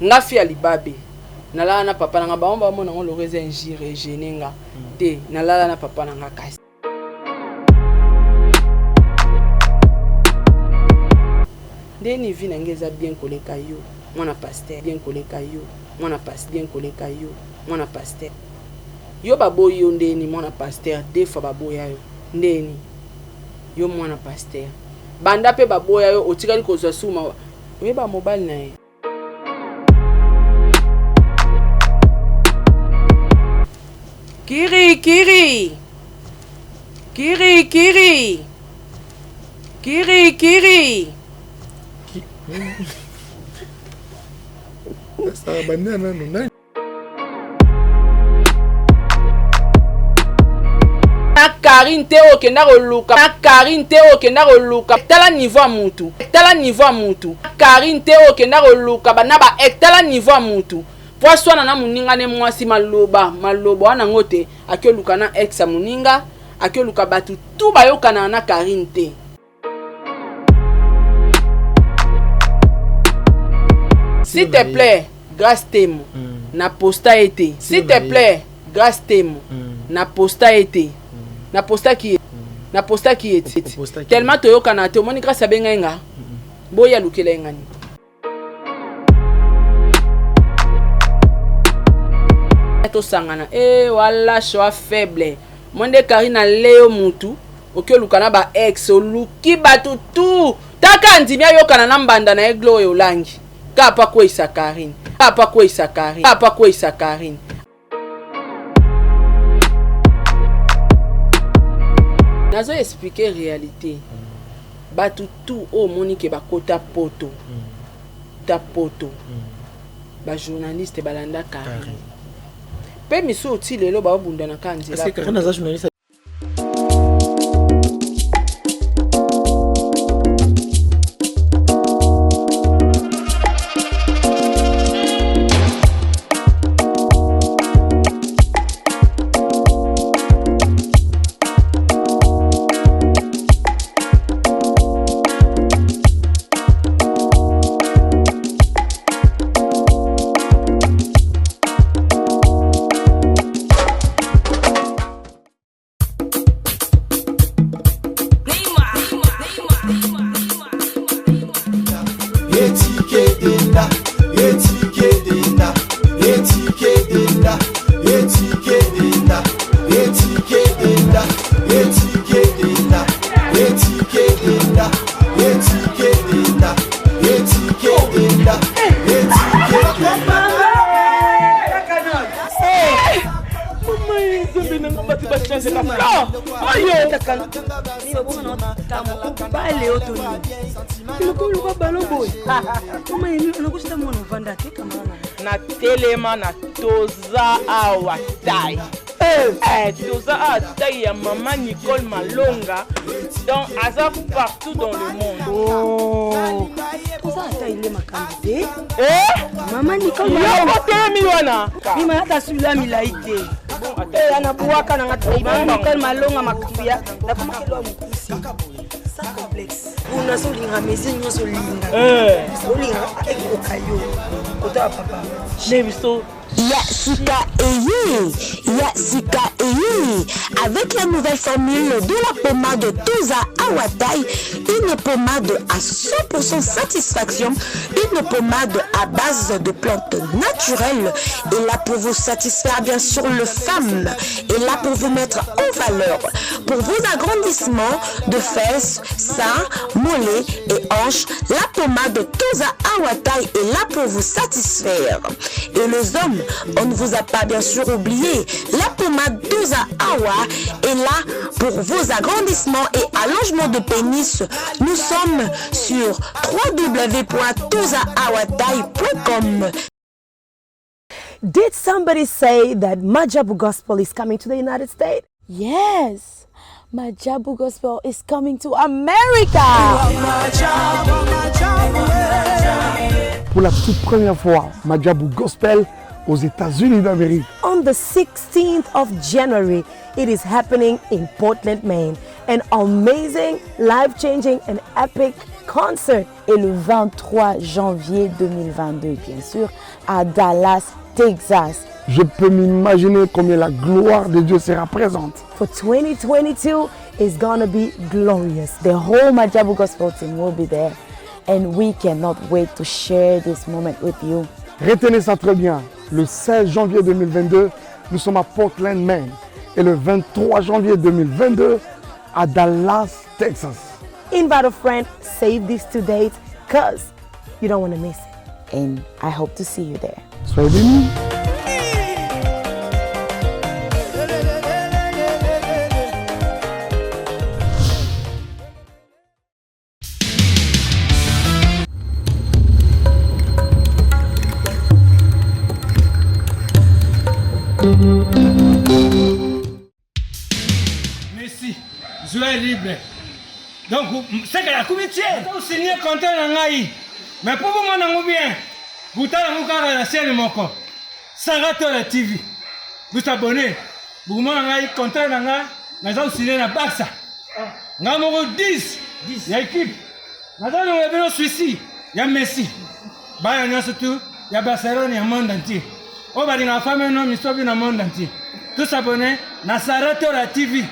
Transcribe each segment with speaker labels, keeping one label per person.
Speaker 1: Nga fille ya libabe nalala na papa na nga bango bamona ngo loko eza injure egene nga te nalala na papa na nga kasi. Ndeni vie na nga eza bien koleka yo mwana pasteur bien koleka yo mwana pasteur bien koleka yo mwana pasteur yo baboyi yo ndeni mwana pasteur deux fois baboya yo ndeni yo mwana pasteur banda pe baboya yo otikali kozwa suma oyeba mobali na ye. Kiri kiri kiri kiri kiri kiri. Na Carine te oyo okenda koluka na Carine te oyo okenda koluka tala niveau ya mutu tala niveau ya mutu Carine te oyo okenda koluka ba na ba ex tala niveau ya mutu po aswana na muninga ne mwasi maloba maloba wana ngo te ake oluka na ex ya muninga ake oluka batu tout bayokanaka na Carine te. S'il te plaît, Grace Temo, mm. na posta ye te. S'il te plaît, Grace Temo, mm. na posta ye te. Mm. Na postaki ye. Mm. Na postaki ye te. Tellement toyokana te, omoni Grace abengai nga. Mm. Boya lukela ye nga nini. Tosangana eh wala choix faible. Moi nde Karine aleyo mutu oki oluka na ba ex oluki batu tout taka andimi ayokana na mbanda na ye Gloria Olangi kaka po akweyisa Carine kaka po akweyisa Carine kaka po akweyisa Carine. Nazo expliquer realite batu tout oyo omoni ke bakota poto ta poto ba journaliste balanda Carine pe misusu ti lelo baobundana kaka nzela.
Speaker 2: Telema na toza awa tai eh. Eh, toza awa tai ya mama Nicole Malonga donc aza partout dans le monde
Speaker 3: oh. toza ata ile makambo te
Speaker 2: eh?
Speaker 3: mama Nicole
Speaker 2: Malonga otelemi wana
Speaker 3: mima ata sula milai te eh, anabuwaka nanga mama Nicole Malonga makambo ya nakomaki elwa mokusi sans complexe kuna so olinga mesure nyonso olinga eh. olinga ekoka yo kota ya papa
Speaker 2: ne biso
Speaker 4: Ya sika eye, ya sika eye. Avec la nouvelle formule de la pommade Toza Awatai, une pommade à 100% satisfaction, une pommade à base de plantes naturelles, et là pour vous satisfaire bien sûr le femme, et là pour vous mettre en valeur, pour vos agrandissements de fesses, seins, mollets et hanches, la pommade Toza Awatai est là pour vous satisfaire. Et les hommes, on ne vous a pas bien sûr oublié, la pommade Toza Awa est là pour vos agrandissements et allongements de pénis. Nous sommes sur www.tozaawataï.com.
Speaker 3: Did somebody say that Majabu Gospel is coming to the United States?
Speaker 5: Yes, Majabu Gospel is coming to America.
Speaker 6: Pour la toute première fois, Majabu Gospel aux États-Unis d'Amérique.
Speaker 3: On the 16th of January, it is happening in Portland, Maine. An amazing, life-changing and epic.
Speaker 5: concert. Et le 23 janvier 2022, bien sûr, à Dallas, Texas.
Speaker 6: Je peux m'imaginer combien la gloire de Dieu sera présente.
Speaker 3: For 2022 is gonna be glorious.
Speaker 5: The whole Majabu Gospel team will be there and we cannot wait to share this moment with you.
Speaker 6: Retenez ça très bien. Le 16 janvier 2022, nous sommes à Portland, Maine. Et le 23 janvier 2022, à Dallas, Texas.
Speaker 3: Invite a friend, save this to date, cause you don't want to miss it.
Speaker 5: And I hope to see you there.
Speaker 6: Soyez bénis.
Speaker 7: Messi, joueur libre. Donc, seke nakomi tie osigne contrat na ngai mais mpo bomona yango bien botala yango kaka na chaîne moko Saratola TV bosabone bokomona ngai contrat na ngai naza kosigne na Barça ngai moko 10 ya équipe naza longola bino suisi ya Messi bana nyonso tu ya Barcelone ya monde entier oyo balingaka fame no misobi na monde entier tosabone na Saratola TV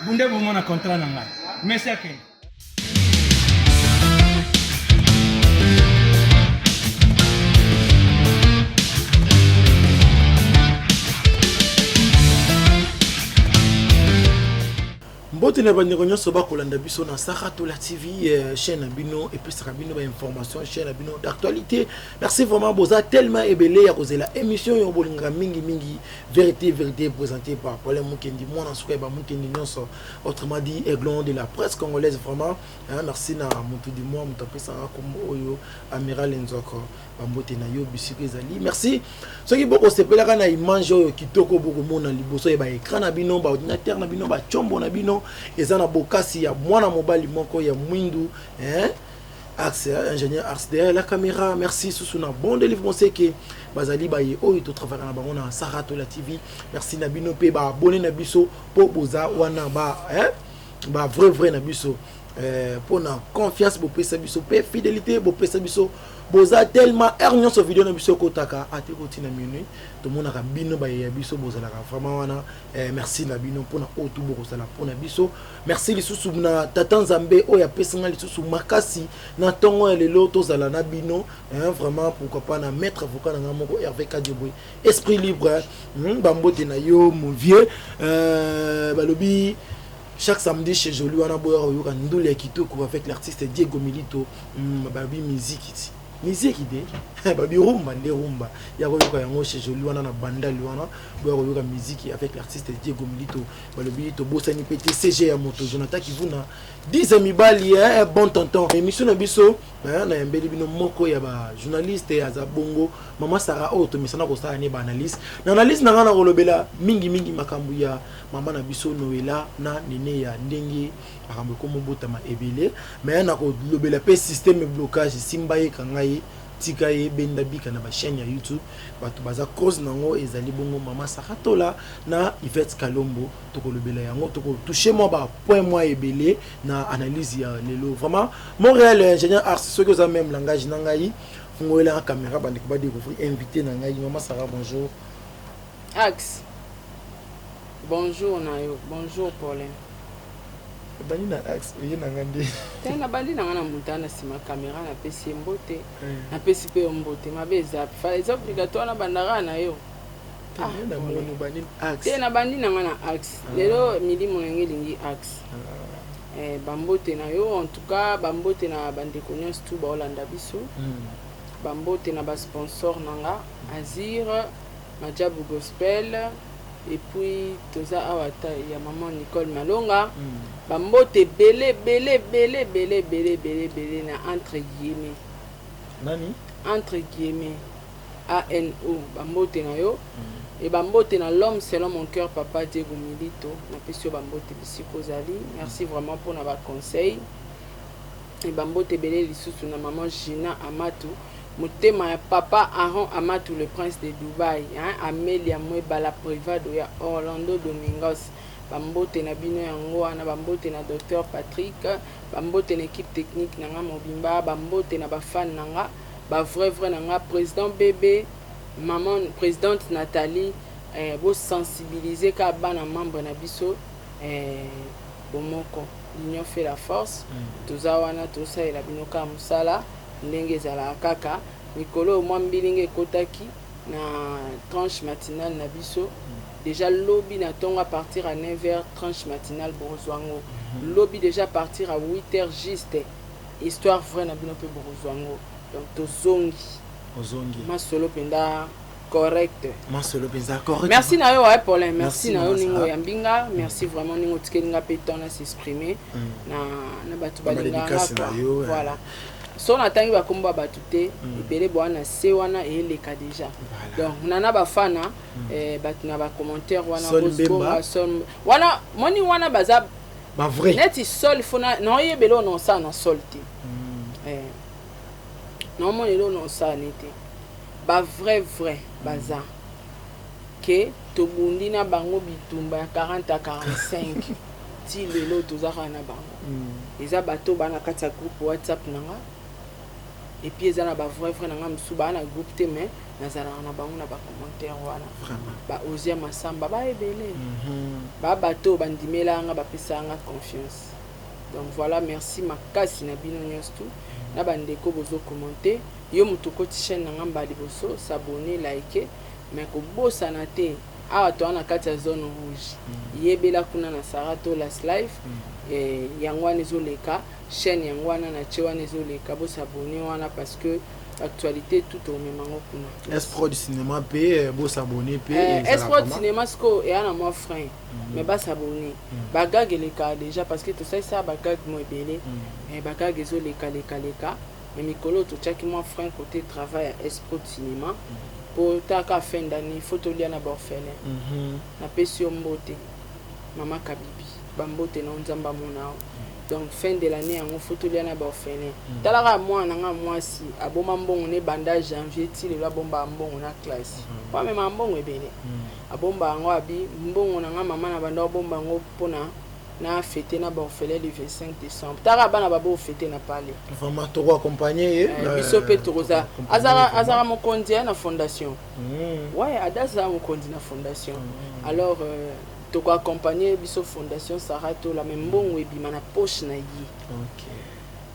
Speaker 7: bunde bomona contrat na ngai Messi akende
Speaker 8: Mbote na bandeko nyonso bakolanda biso na Saratola TV, euh, chaîne na bino epesaka bino ba information, chaîne na bino d'actualité. Merci vraiment boza tellement ebele ya kozela émission yo bolingaka mingi mingi vérité vérité présentée par Paulin Mukendi mwana suka ya ba Mukendi nyonso. Autrement dit aiglon de la presse congolaise vraiment. Hein, merci na mutu du mois mutu apesaka kombo oyo Amiral Nzoko. Bambote na yo bisika ezali. Merci. Soki bokosepelaka na image oyo kitoko bokomona liboso ya ba écran na bino, ba ordinateur na bino, ba chombo na bino, eza na bokasi ya mwana mobali moko ya mwindu, hein? Axe, ingénieur Axe derrière la caméra. Merci susu na bon délivre moseke. Bazali baye oyo to travailler na bango na Saratola TV. Merci na bino pe ba abonné na biso po boza wana ba hein? Ba vrai vrai na biso. Euh, po na confiance bopesa biso pe fidélité bopesa biso boza tellement heure nyonso video na biso ekotaka ate koti na minuit tomonaka bino baye ya biso bozalaka vraiment wana eh, merci na bino mpona oyo tu bokozala mpona biso merci lisusu na tata nzambe oyo apesi nga lisusu makasi na ntongo ya lelo tozala na bino hein, vraiment pourquoi pas na maître avocat na nga moko Hervé Kadiobwe esprit libre bambote na yo mon vieux euh, balobi chaque samedi chez Jolie wana boya koyoka ndule ya kitoko avec l'artiste Diego Milito balobi musique ti musique de balobi rumba nde rumba ya koyoka yango chez Jolie wana na bandali wana boya koyoka musique avec l'artiste Diego Milito balobi tobosani pe te CG ya moto Jonathan Kivuna 10 mibali hein, bon tonton émission na biso nayambeli bino moko ya ba journaliste aza bongo mama Sarah oyo tomesana kosala ne ba analyse na analyse na ngai nakolobela mingi mingi makambo ya mama na biso Noela na Nene ya ndenge makambo ekomobotama ebele mais nakolobela pe système blocage simba ye kanga ye tika ye benda bika na ba chaîne ya YouTube bato baza cause nango ezali bongo mama Sarah Tola na Yvette Kalombo tokolobela yango tokotouche mwa ba point mwa ebele na analyse ya lelo vraiment Montréal ingénieur ars soki oza même langage na ngai fungolela caméra bandeko ba découvrir invité na ngai mama Sarah bonjour
Speaker 1: Axe bonjour na yo bonjour Paulin
Speaker 8: obandi na axe oye na nga nde
Speaker 1: te nabandi na nga na moto na nsima kamera napesi ye mbote napesi mpe yo mbote mabe eza eza obligatoire nabandaka na yo te nabandi na nga na axe lelo milimo na nga elingi axe bambote na yo en tout cas bambote na bandeko nyonso tu baolanda biso bambote na basponsor na nga Azir Majabu Gospel et puis toza awa ta ya maman Nicole Malonga bambote ebele ebele ebele ebele ebele ebele ebele na entre guillemets
Speaker 8: nani
Speaker 1: entre guillemets ANO bambote na yo et bambote na l'homme selon mon cœur papa Diego Milito napesi yo bambote bisika ozali merci vraiment mpona ba conseil et bambote ebele lisusu na maman Gina Amatu motema ya papa Aaron Amatu le prince de Dubaï hein, Amelia Mweba la privado ya Orlando Domingos. Bambote na bino yango wana, bambote na Docteur Patrick, bambote na equipe technique na nga mobimba, bambote na ba fan na nga, ba vrai vrai na nga, President Bebe, maman Presidente Nathalie, eh, bo sensibiliser ka bana membre na biso eh, bomoko, l'union fait la force. Toza wana tosalela bino kaka mosala ndenge ezalaka kaka. Mikolo oyo mwa mbilinga ekotaki na tranche matinale na biso. Déjà lobi na tongo à partir à 9h tranche matinale bokozwa yango. Lobi déjà à partir à 8h juste histoire vraie na bino pe bokozwa yango. Donc tozongi.
Speaker 8: Ozongi.
Speaker 1: Masolo mpenza correct.
Speaker 8: Masolo mpenza correct.
Speaker 1: Merci na yo ouais, Paulin, merci,
Speaker 8: Merci,
Speaker 1: na yo
Speaker 8: Mama
Speaker 1: ningo
Speaker 8: Sarah.
Speaker 1: ya mbinga, merci vraiment ningo otikeli nga pe temps na s'exprimer na na bato
Speaker 8: Ba
Speaker 1: balingaka
Speaker 8: dédicace
Speaker 1: nga
Speaker 8: na
Speaker 1: quoi.
Speaker 8: yo, eh.
Speaker 1: Voilà. So natangi bakombo ya bato te, ebele boa na se wana eyeleka déjà. Donc nana bafana bato na ba commentaire wana
Speaker 8: Sol
Speaker 1: bozonga,
Speaker 8: Mbemba.
Speaker 1: Sol wana moni wana baza
Speaker 8: Ba vrai.
Speaker 1: Neti sol faut na naoyebela oyo naosala na sol te. Naomona eloko naosala ne te. Ba vrai vrai baza ke tobundi na bango bitumba ya 40 à 45 ti lelo toza kaka na bango. Eza bato ba na kati ya groupe WhatsApp na nga, et puis eza na ba vrai vrai na nga mosusu ba na groupe te, mais nazalaka na bango na ba commentaire wana. Ba Ozia Masamba ba ebele. Ba bato bandimela nga, bapesa nga confiance. Donc voilà, merci makasi na bino nyonso tout. Na bandeko bozo commenter, yo moto okoti chaîne na nga mbala liboso, s'abonner, liker, mais kobosana te awa toza na kati ya zone rouge. Yebela kuna na Sarah Tolas Live, yango wana ezoleka, chaîne yango wana na tie wana ezoleka, bosabonner wana parce que actualité tout omema yango kuna.
Speaker 8: S-Prod Cinéma pe bosabonner pe. Ezala
Speaker 1: S-Prod
Speaker 8: vraiment.
Speaker 1: Cinéma siko eya na mwa frein, mais basabonner. Bagag elekaka déjà parce que tosalisa bagag mo ebele. Bagag ezoleka leka leka, mais mikolo totiaki mwa frein côté travail ya S-Prod Cinéma. Po taka fin d'année, il faut tolia na baorphelin. Napesi yo mbote mama Kabibi, bambote na nzambe amona yo. Donc fin de l'année yango faut tolia na baorphelin. Talaka mwana na nga mwasi aboma mbongo ne banda janvier ti lelo, abomba mbongo na classe. Po amema mbongo ebele. Abomba yango, abi mbongo na nga mama na banda obomba yango mpona na fête na baorphelin le 25 décembre. Taka bana babo fête na pale.
Speaker 8: Vraiment toko accompagner ye.
Speaker 1: Biso mpe tokoza
Speaker 8: Accompagner
Speaker 1: azalaka mokonzi ya na fondation. Ouais, ada azala mokonzi na fondation. Alors toko accompagner biso fondation Sarah Tola, mais mbongo ebima na poche na ye.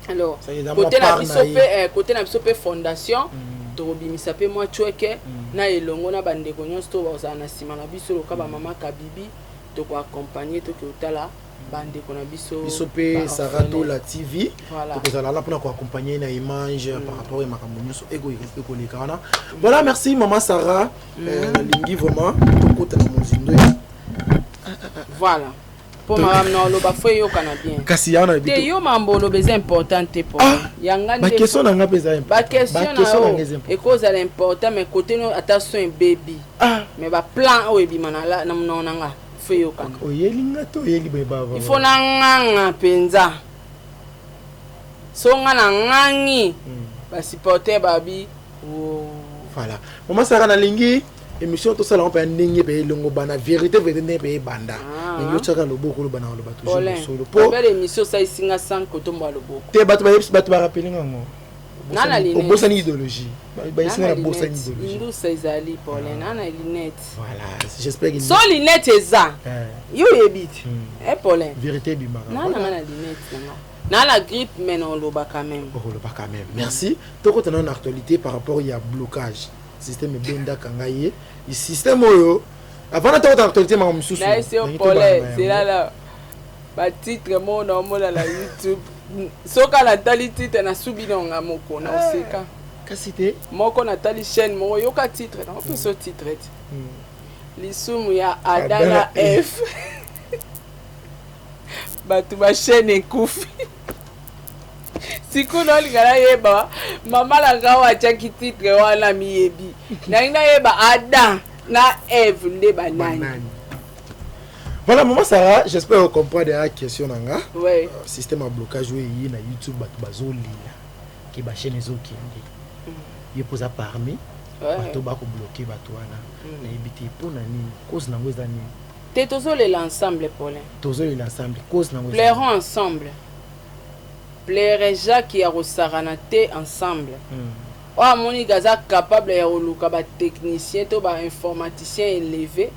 Speaker 1: Alors
Speaker 8: Ça, eza
Speaker 1: côté
Speaker 8: mwa
Speaker 1: na
Speaker 8: part
Speaker 1: biso
Speaker 8: na ye.
Speaker 1: pe côté na biso pe fondation tokobimisa pe mwa chweke na elongo na bandeko nyonso to bazala na nsima na biso loka bamama Kabibi, toko accompagner, toki otala bandeko na biso.
Speaker 8: Biso mpe
Speaker 1: ba
Speaker 8: Sarah
Speaker 1: orphelin.
Speaker 8: Tola TV
Speaker 1: Voilà.
Speaker 8: tokozala wana mpona koaccompagne na image par rapport ya makambo nyonso ekoleka wana. Voilà, merci mama Sarah. Nalingi vraiment tokota na mozindo ya
Speaker 1: Voilà, mpo makambo na oloba fo eyokana bien.
Speaker 8: Kasi ya wana
Speaker 1: Te, yo mambo oloba eza important te po yanga nde.
Speaker 8: Baquestion na nga mpe eza important.
Speaker 1: Baquestion na
Speaker 8: Baquestion na nga
Speaker 1: yo
Speaker 8: eza important.
Speaker 1: ekozala important, mais côté no ata son ebebi, mais baplan oyo ebima na monoko na nga fo eyokana.
Speaker 8: Oyeli nga to oyeli boye
Speaker 1: Il faut na nganga mpenza. So nga na ngangi, basupporter babi wo.
Speaker 8: Voilà, mama Sara, nalingi émission tosala ngo mpe ndenge mpe elongo bana vérité vérité ndenge mpe ebanda. Ndenge otiaka loboko, oloba na oloba toujours
Speaker 1: Paulin,
Speaker 8: solo po
Speaker 1: belle émission osalisi nga sans kotombola loboko.
Speaker 8: Te, bato bayebisi, bato barappeler nga ngo.
Speaker 1: Na na lunette.
Speaker 8: Obosani idéologie, bayebisi nga
Speaker 1: Na
Speaker 8: na bosani
Speaker 1: lunette.
Speaker 8: idéologie.
Speaker 1: Indusa ezali, Paulin, na na lunette.
Speaker 8: Voilà, j'espère que
Speaker 1: So lunette eza, yo oyebi te, eh Paulin.
Speaker 8: Vérité ebimaka.
Speaker 1: Na nanga na lunette nanga na na grippe, mais na oloba quand même.
Speaker 8: Okoloba quand même. Merci. Tokota nano na actualité par rapport ya blocage système ebendaka ngai ye système oyo. Avant na tokota na actualité, makambo mosusu
Speaker 1: Nayesi yo
Speaker 8: nalingi
Speaker 1: Paulin,
Speaker 8: tobanda yango.
Speaker 1: zela na batitre moko naomona na YouTube. Soki natali titre, nasubi na nga moko na oseka.
Speaker 8: Kasi te.
Speaker 1: Moko natali chaîne moko, yoka titre, naopesa yo titre te: lisumu ya Ada
Speaker 8: Ada
Speaker 1: na
Speaker 8: na
Speaker 1: F. Bato bachaîne ekufi. Sikoyo naolinga nayeba mama na nga oyo atiaki titre wana, miyebi. Nalingi nayeba Adam na Eve nde banani.
Speaker 8: Banani. Voilà, maman Sarah, j'espère comprendre la question na nga. Système ya blocage oyo eye na YouTube, bato bazolela ke bachaîne ezokende. Ye mpo oza parmi bato bakobloquer bato wana, nayebi te mpo na nini, cause nango eza nini?
Speaker 1: Te, tozolela ensemble, Paulin.
Speaker 8: Tozolela ensemble, cause nango?
Speaker 1: Pleurons ensemble. Pleurer Jacques ya kosakana te, ensemble. Oyo amoni aza capable ya koluka batechnicien to bainformaticien élevé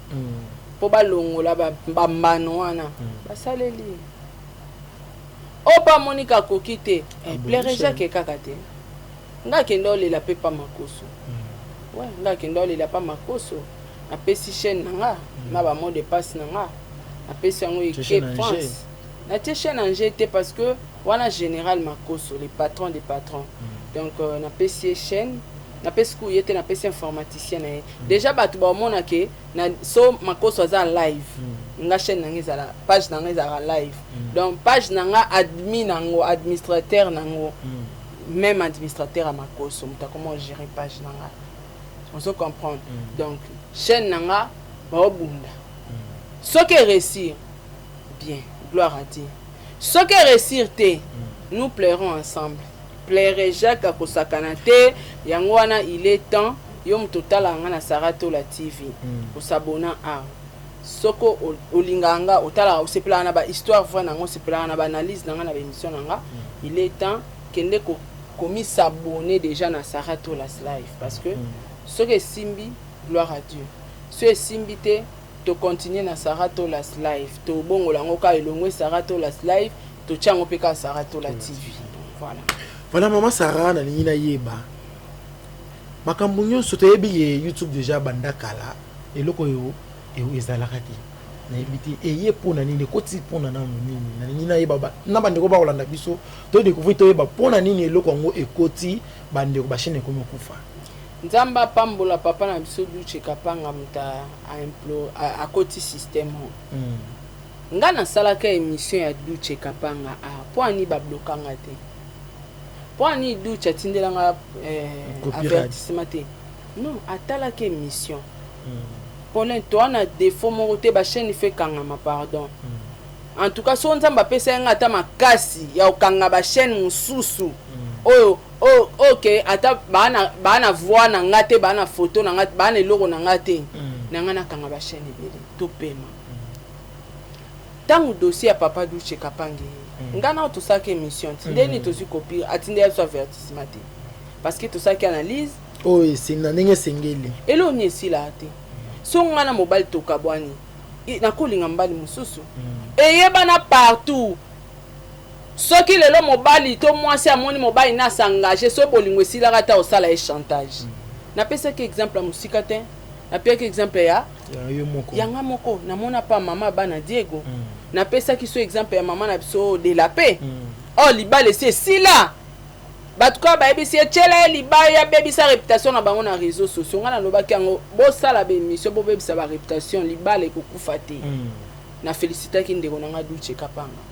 Speaker 1: mpo balongola bambano wana, basaleli ye. Oyo mpo amoni akoki te, pleurer Jacques kaka te. Nga akende olela mpe pa Makoso. Ouais, nga akende olela pa Makoso, napesi chaîne na nga na bamot de passe na nga, napesi yango eke France. Natie chaîne en jeu te parce que wana général Makoso, le patron des patrons. Donc napesi ye chaîne, napesi ku ye te, napesi informaticien na ye. Déjà bato baomona ke na so Makoso aza live, nga chaîne na nga ezala, page na nga ezalaka live. Donc page na nga, admin nango, administrateur nango, même administrateur ya Makoso, moto akoma ogérer page na nga, ozo comprendre? Donc chaîne na nga baobunda. Soki eréussir bien, gloire à Dieu. Soki eréussir te, nous pleurons ensemble. Pleurer Jacques akosakana te. Yango wana il est temps, yo moto otalaka nga na Saratola TV, osabona awa. Soko olingaka nga, otalaka, osepelaka na bahistoire vrai nango, osepelaka na baanalyse na nga, na baémission na nga, il est temps kende komisabonner déjà na Saratolas Live, parce que soki esimbi, gloire à Dieu. So esimbi te, tocontinue na Saratolas Live, tobongola yango kaka elongwe Saratolas Live, totia yango mpe kaka Saratola TV. Voilà.
Speaker 8: Voilà, mama Sara, nalingi nayeba makambo nyonso toyebi ye. YouTube déjà banda kala, eloko oyo ezalaka te. Nayebi te eye mpona nini, ekoti mpona nano nini. Nalingi nayeba na bandeko bakolanda biso, todécouvrir, toyeba mpona nini eloko yango ekoti. Bandeko, bachaîne ekomi okufa.
Speaker 1: Nzambe apambola papa na biso Duce Kapanga, moto akoti système oyo. Nga nasalaka émission ya Duce Kapanga a mpo ani bablokanga te, mpo ani Duce atindelanga avertissement te. Non, atalaki émission. Paulin, toa na défaut moko te, bachaîne fe ekangama, pardon. En tout cas, so Nzambe apesa ye nga ata makasi ya kokanga bachaîne mosusu oyo ok, ata baa na voix na nga te, baa na photo na nga, baa na eloko na nga te, na nga nakanga bachaîne ebele, topema. Ntango dossier ya papa Duce Kapange ye, nga na tosalaki émission ti ndeni tozwi copie, atindela biso avertissement te, parce que tosalaki analyse.
Speaker 8: Oyo na ndenge esengeli.
Speaker 1: Eloko nini esilaka te. So nga na mobali tokabwani, nakolinga mobali mosusu, eyebana partout. Soki lelo mobali to mwasi amoni mobali na s'engage, so bolingo esilaka, ata osala ye chantage. Napesaki exemple ya mosika te, napiaki exemple ya yanga moko, namona pa mama bana Diego. Napesaki so exemple ya mama na biso de la paix. Oyo libala esi esila, bato kaka bayebisi ye, tiela ye libaya, abebisa réputation na bango na réseaux sociaux. Ngai nalobaki yango, bosala baémission, bobebisa baréputation, libala ekokufa te. Na félicitaki ndeko na ngai Duce Kapanga.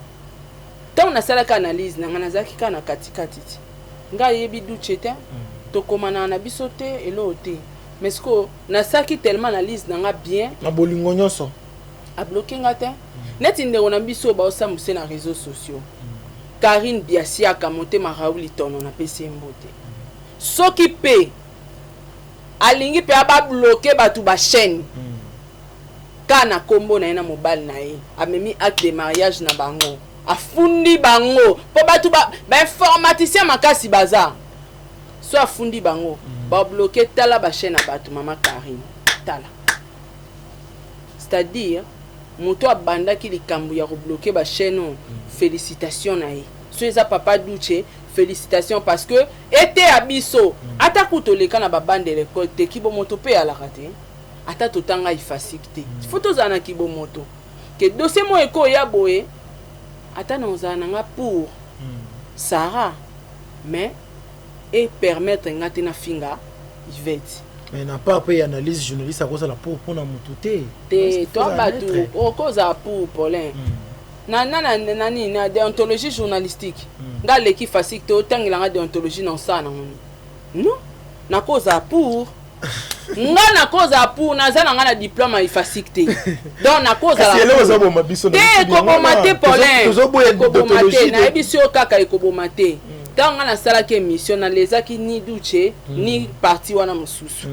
Speaker 1: Ntango nasalaki analyse na ngai, nazalaki kaka na katikati ti ngai ayebi Duce te, tokomanaka na biso te, eloko te, mais sikoyo nasalaki tellement analyse na nga bien.
Speaker 8: Na bolingo nyonso.
Speaker 1: Abloke nga te. Neti ndeko na biso baosambwise na réseaux sociaux, Karine Biasiaka, motema Raoul Tono, napesi ye mbote. Soki mpe alingi mpe ababloke bato bachaîne ka na nkombo na ye na mobali na ye, amemi acte de mariage na bango, afundi bango, mpo bato bainformaticien makasi baza. So afundi bango, babloke. Tala bachaîne ya bato, mama Karine, tala. C'est-à-dire moto abandaki likambo ya kobloke bachaîne oyo, félicitation na ye. So eza papa Duce, félicitation, parce que eteya biso. Ata ku toleka na babande l'école te, kibomoto mpe eyalaka te. Ata totanga IFASIC te, faut tozala na kibomoto ke dossier moko ekoya boye, ata na ozala na nga pour Sarah, mais epermettre nga te nafinga Ivete.
Speaker 8: Mais na part mpe analyse journaliste akozala pour mpona motu te.
Speaker 1: Te, to bato okozala pour Paulin na na na nani na déontologie journalistique. Nga aleki facile te, otangelanga déontologie na osala nango nini? Non, nakozala pour nga, nakozala pour, naza na nga na diplôme ya IFASIC te, donc nakozala te. Ekoboma te, Paulin, ekoboma te. Nayebisi yo kaka, ekoboma te. Ntango nga nasalaki émission, nalezaki ni Duce ni parti wana mosusu,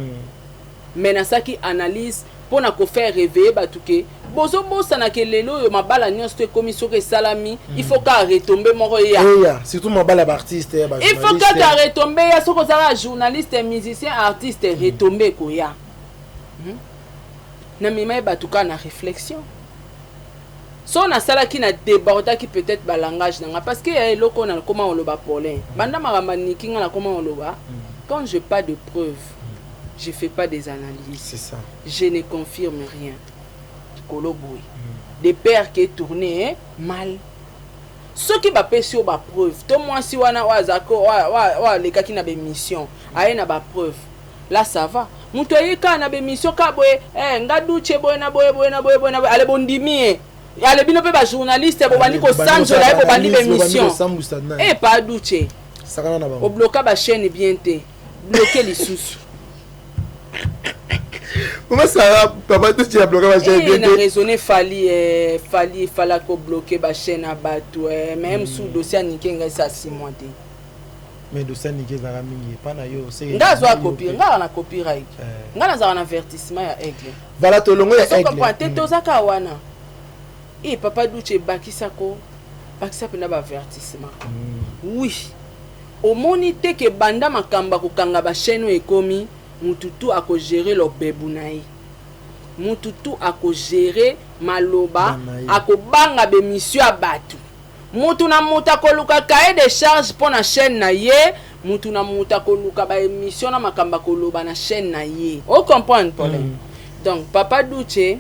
Speaker 1: mais nasalaki analyse mpona kofaire réveiller bato ke Bozobosana ke lelo oyo mabala nyonso to ekomi soki esalami, il faut kaka retombée moko eya.
Speaker 8: Eya, surtout mabala ya baartiste, ya
Speaker 1: Il faut kaka retombée eya. Soki ozalaka journaliste, musicien, artiste, retombée ekoya. Namema ye bato kaka na réflexion. So nasalaki na débordaki peut-être balangage na nga, parce que ya eloko oyo nakoma koloba, Paulin, banda makambo aniki nga, nakoma koloba: quand je pas de preuve, je fais pas des analyses.
Speaker 8: C'est ça.
Speaker 1: Je ne confirme rien. Likolo boye de peur que tourner mal. Soki bapesi yo bapreuve, to mwasi wana oyo azalaki, oyo alekaki na bémission, aye na bapreuve, là ça va. Moto aye kaka na bémission kaka boye, eh, nga Duce boye na boye, boye na boye, boye na boye, ale bondimi ye, ale bino mpe bajournaliste bobandi kosanzola ye, bobandi bémission e pa Duce.
Speaker 8: Sakana na bango.
Speaker 1: Obloka bachaîne bien te, bloke lisusu.
Speaker 8: Comment ça, papa Duce abloka bachaîne?
Speaker 1: Eh,
Speaker 8: bien
Speaker 1: na
Speaker 8: te.
Speaker 1: Raisonné Fally, eh, Fally efalaki obloke bachaîne ya bato, eh, mais mosusu dossier anike ngai esa 6 mois te.
Speaker 8: Mais dossier anike ezalaka mingi epa na yo.
Speaker 1: Nga azwa copie, nga aza na copyright, nga nazalaka na avertissement ya Aigle.
Speaker 8: Voilà, tolongo ya
Speaker 1: Ozo
Speaker 8: Aigle.
Speaker 1: comprendre te? Toza kaka wana e papa Duce, ebakisako, bakisa mpenza baavertissement. Oui, omoni te ke banda makambo ya kokanga bachaîne oyo ekomi, mutu tu akogere lobebu na ye, mutu tu akogere maloba.
Speaker 8: Na ye.
Speaker 1: Akobanga bemission ya bato. Mutu na mutu akoluka cahier de charge mpo na chaîne na ye, mutu na mutu akoluka baémission na makambo akoloba na chaîne na ye. Ocomprendre, Paulin? Donc papa Duce,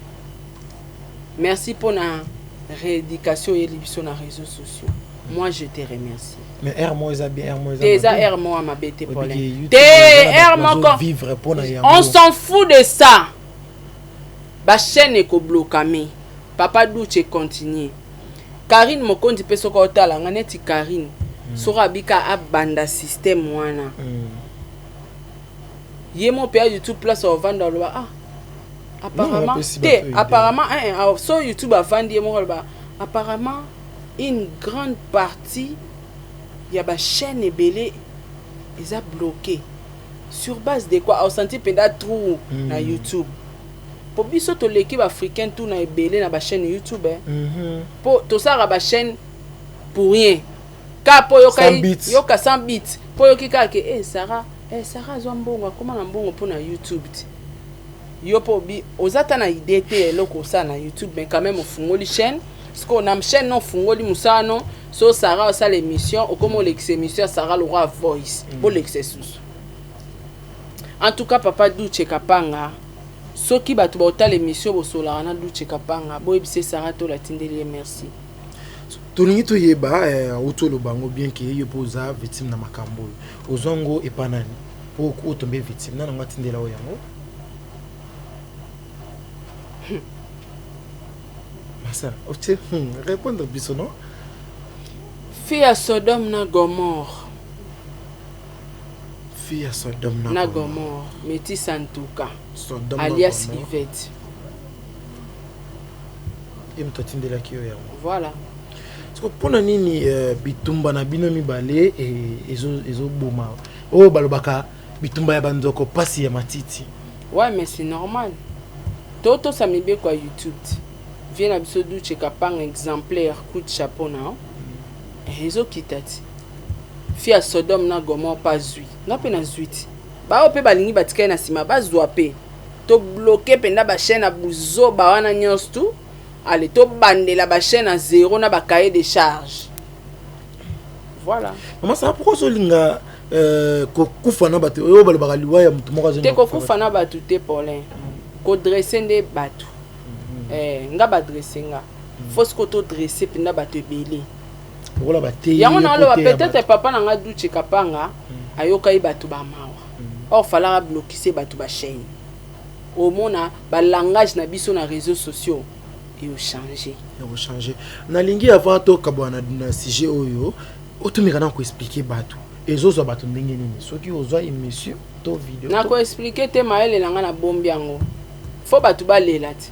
Speaker 1: merci mpona rééducation oyeli biso na réseaux sociaux. Moi, je te remercie.
Speaker 8: Mais air moko eza bien, air moko
Speaker 1: te, eza
Speaker 8: mabe.
Speaker 1: Air moko ya mabe te,
Speaker 8: Oyebi
Speaker 1: Paulin.
Speaker 8: ke YouTube
Speaker 1: Te,
Speaker 8: eza na
Speaker 1: air
Speaker 8: bato
Speaker 1: moko
Speaker 8: bazovivre mpona yango.
Speaker 1: On s'en fout de ça. Bachaîne ekoblokame. Papa Duce, continue. Karine Mokonzi mpe, soki otala nga neti Karine, soki abika abanda système wana, ye mo mpe ya YouTube, place ovanda aloba: ah, apparemment
Speaker 8: apesi
Speaker 1: te
Speaker 8: bato idée.
Speaker 1: Apparemment, hein, hein, so YouTube avandi ye moko aloba: apparemment une grande partie ya bachaîne ebele eza bloqué. Sur base de quoi? Osenti mpenza trou na YouTube, po biso toleki baafricain tu na ebele na bachaîne YouTube, eh. Po tosalaka bachaîne pour rien, kaka mpo yoka
Speaker 8: Sans but.
Speaker 1: yoka sans but, mpo oyoki kaka ke eh, Sara, eh, Sara azwa mbongo, akóma na mbongo mpo na YouTube ti yo mpo obi oza ta na idée te ya eloko osala na YouTube, mais quand même ofungoli chaîne. Sikoyo na chaîne no ofungoli mosala no, so Sara osala émission, okóma olekisa émission ya Sara Lokwa Voice, bolekisa esusu. En tout cas, papa Duce Kapanga, soki bato baotala émission, bosolaka na Duce Kapanga, boyebisa Sara to latindeli ye merci.
Speaker 8: Tolingi toyeba, auti oloba yango bien ke yo mpo oza victime na makambo oyo. Ozwa yango epa nani mpo otombe victime? Nani yango atindela oyo yango? Masa otie répondre biso, non?
Speaker 1: Fille ya Sodome na Gomorre.
Speaker 8: Fille ya Sodome na,
Speaker 1: na Gomorre, métis en tout cas.
Speaker 8: Sodome na
Speaker 1: Alias
Speaker 8: Gomorre.
Speaker 1: Yvette.
Speaker 8: Ye moto atindelaki yo yango?
Speaker 1: Voilà.
Speaker 8: Siko mpona nini bitumba na bino mibale ezoboma oyo balobaka bitumba ya banzoko, mpasi ya matiti?
Speaker 1: Ouais, mais c'est normal, totosa mibeko ya YouTube ti vie na biso. Duce Kapanga exemplaire, coup de chapeau na yo. Ezokita ti fi ya Sodome na Gomorrhe mpe azwi nga mpe nazwi ti baoyo mpe balingi batikali na nsima bazwa mpe. Tobloke mpenza bachaîne ya buzoba wana nyonso tu. Ale, tobandela bachaîne ya zéro na bacahier de charge, voilà.
Speaker 8: Mama Sara, pourquoi ozolinga kokufa na bato oyo balobaka liwa ya motu moko?
Speaker 1: Te.
Speaker 8: Azolinga
Speaker 1: Kokufa na bato te, Paulin. Kodresse nde bato. Nga badresse nga, faut siko todresse mpenza bato ebele.
Speaker 8: Lokola bateyi.
Speaker 1: Yango naoloba.
Speaker 8: Koteya
Speaker 1: peut-être
Speaker 8: bato.
Speaker 1: papa na nga Duce Kapanga ayokai bato bamawa, or falaka blokise bato bachaîne. Omona balangage na biso na réseaux sociaux eochange.
Speaker 8: Ya kochange. Nalingi avant tokabwana na sujet oyo, otumika na koexplike bato ezozwa bato ndenge nini soki ozwa émission to video.
Speaker 1: Nakoexplike te. Mayele na nga nabombi yango, fo bato balela ti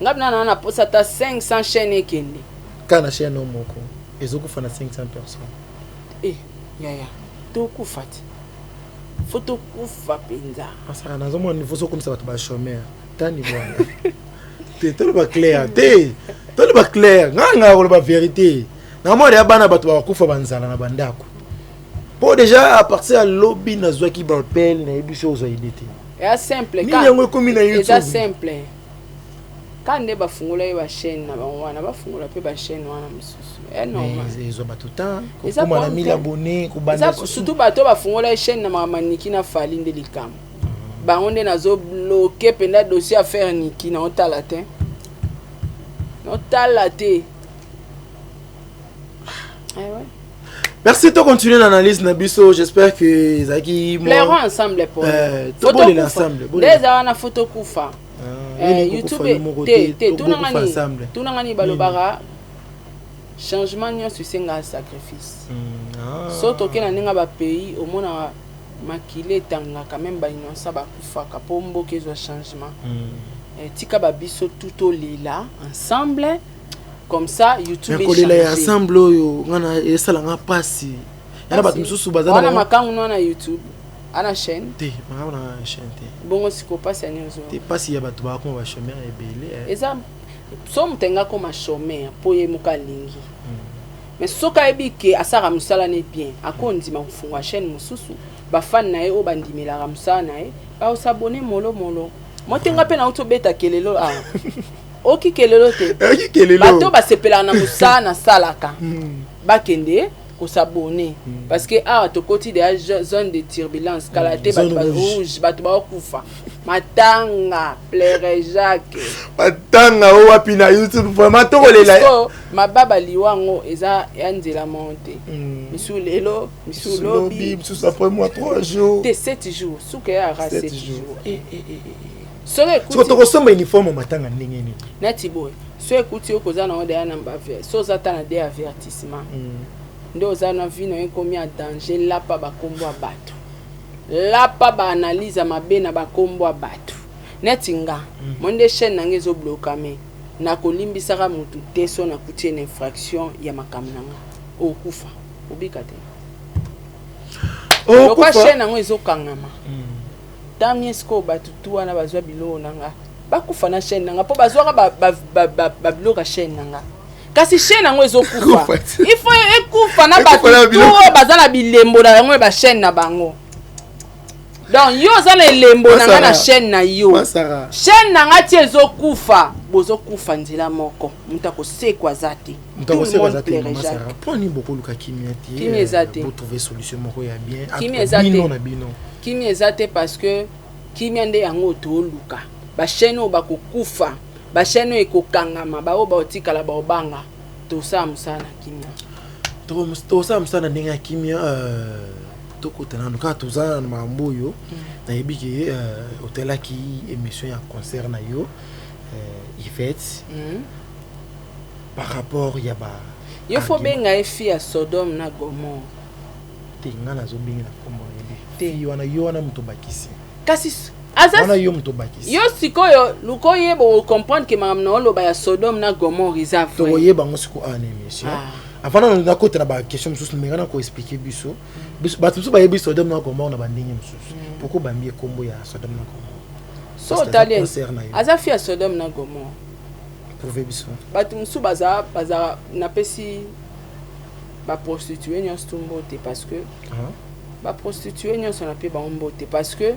Speaker 1: nga mpena naa na posa ata 500 chaîne ekende.
Speaker 8: Kaka na chaîne oyo moko ezokufa na 500 personnes?
Speaker 1: E yaya, tokufa ti fo tokufa mpenza.
Speaker 8: Masaka, nazomona niveau ozokomisa bato bachômeur ta niveau wana. Te, toloba clair te, toloba clair. Ngai ngai koloba vérité, namona ya bana bato bakokufa banzala na bandako, mpo déjà à partir ya lobi nazwaki baappel, nayebi so ozwa idée te.
Speaker 1: Eza simple.
Speaker 8: Nini yango ekomi na
Speaker 1: Eza
Speaker 8: YouTube?
Speaker 1: simple. Ka nde bafungola ye bachaîne na bango wana, bafungola mpe bachaîne wana mosusu, e normal.
Speaker 8: Mais ezwa bato temps
Speaker 1: Eza
Speaker 8: kokóma na
Speaker 1: problème
Speaker 8: 1000
Speaker 1: te.
Speaker 8: abonné, kobanda
Speaker 1: Eza surtout bato bafungola ye chaîne na makambo ya Niki na Fally nde likambo. Bango nde nazobloquer mpenza dossier affaire Niki, naotala te, naotala te. Eh ouais.
Speaker 8: Merci, tocontinue na analyse na biso. J'espère que ezalaki
Speaker 1: Pleurons ensemble pour
Speaker 8: Tobolela ensemble.
Speaker 1: Nde eza wana, fo tokufa. YouTube te te, tunanga nini, tunanga nini. Balobaka changement nyonso esengaka sacrifice. So toke na ndenge ya bapays, omonaka makili etangaka, même bainnocent bakufaka mpo mboka ezwa changement. Tika babiso tu tolela ensemble, comme ça YouTube
Speaker 8: Kolela ya ensemble oyo nga na esalanga mpasi yana bato mosusu baza
Speaker 1: wana. Makangu no na YouTube ana chaîne?
Speaker 8: Te, makangu na chaîne te.
Speaker 1: Bongo siko mpasi ya nini ozwa?
Speaker 8: Te, mpasi ya bato bakoma bachômeur ebele.
Speaker 1: Eza so moto alingi akoma chômeur mpo ye moko alingi, mais soki ayebi ke asalaka mosala ne bien, akondima kofunga chaîne mosusu. Bafani na ye oyo bandimelaka mosala na ye baosabone molomolo. Motenga mpe nauti obeta kelelo awa, oki kelelo te. Bato basepelaka na mosala nasalaka bakende kosabonner, parce que awa tokoti deya zone de turbulence. Kala te bato rouge, bato baokufa, matanga, Frère Jacques.
Speaker 8: Matanga o wapi na YouTube? Vraiment tokolela.
Speaker 1: Mababa, liwa yango eza ya nzela moko te. Misu lelo, misu lobi.
Speaker 8: Misusu après moi 3 jours.
Speaker 1: Te, 7 jours, suka ya ara 7 jours.
Speaker 8: Soki tokosomba uniforme matanga ndenge nini?
Speaker 1: Neti boye, so ekuti yo koza nango deya na so oza ta na de avertissement nde oza na vie na yo ekomi ya danger. Lapa bakombo ya bato, lapa baanalyse ya mabe na bakombo ya bato. Neti nga mo nde chaîne na nga ezoblokame, nakolimbisaka motu te. So nakuti ye na infraction ya makambo na nga, okufa, obika te. Lokwa chaîne yango ezokangama tamie. Sikoyo bato tu wana bazwa biloko na nga, bakufa na chaîne na nga, mpo bazwaka babiloko ya chaîne na nga. Kasi chaîne yango ezokufa, il faut ekufa na bato tu oyo baza na bilembo na yango ya bachaîne na bango. Donc yo oza na elembo na nga na chaîne na yo, chaîne na nga ti ezokufa, bozokufa nzela moko. Moto akosekwa aza te.
Speaker 8: Moto akosekwa aza te. Mama Sara, mpo nini bokoluka kimia te?
Speaker 1: Kimia eza te.
Speaker 8: Botrouve solution moko ya bien.
Speaker 1: Kimia eza te.
Speaker 8: Bino na bino.
Speaker 1: Kimia eza te, parce que kimia nde yango tooluka. Bachaîne oyo bakokufa, bachaîne oyo ekokangama, baoyo baotikala baobanga. Tosala mosala na kimia.
Speaker 8: Tosala mosala na ndenge ya kimia. Tokota nanu kaka, toza na makambo oyo. Nayebi ke otalaki émission ya concert na yo, Ivete, par rapport ya ba
Speaker 1: Yo fo benga ye fille ya Sodome na Gomore.
Speaker 8: Te, nga nazobenga na nkombo nayebi te wana. Yo wana moto obakisi.
Speaker 1: Kasi aza
Speaker 8: Wana yo moto obakisi.
Speaker 1: Yo sikoyo luka oyeba, ocomprendre ke makambo na oloba ya Sodome na Gomore eza vrai.
Speaker 8: Tokoyeba yango sikoyo awa na émission. Avant nano nakota na baquestion mosusu, menga na koexpliquer biso. Bato mosusu bayebi Sodome na Gomore na bandenge mosusu. Pourquoi bambi ekombo ya Sodome na Gomore?
Speaker 1: So otali, aza fille ya Sodome na Gomore.
Speaker 8: Prouve biso.
Speaker 1: Bato mosusu baza baza, napesi baprostitue nyonso tu mbote, parce que baprostitue nyonso nape bango mbote, parce que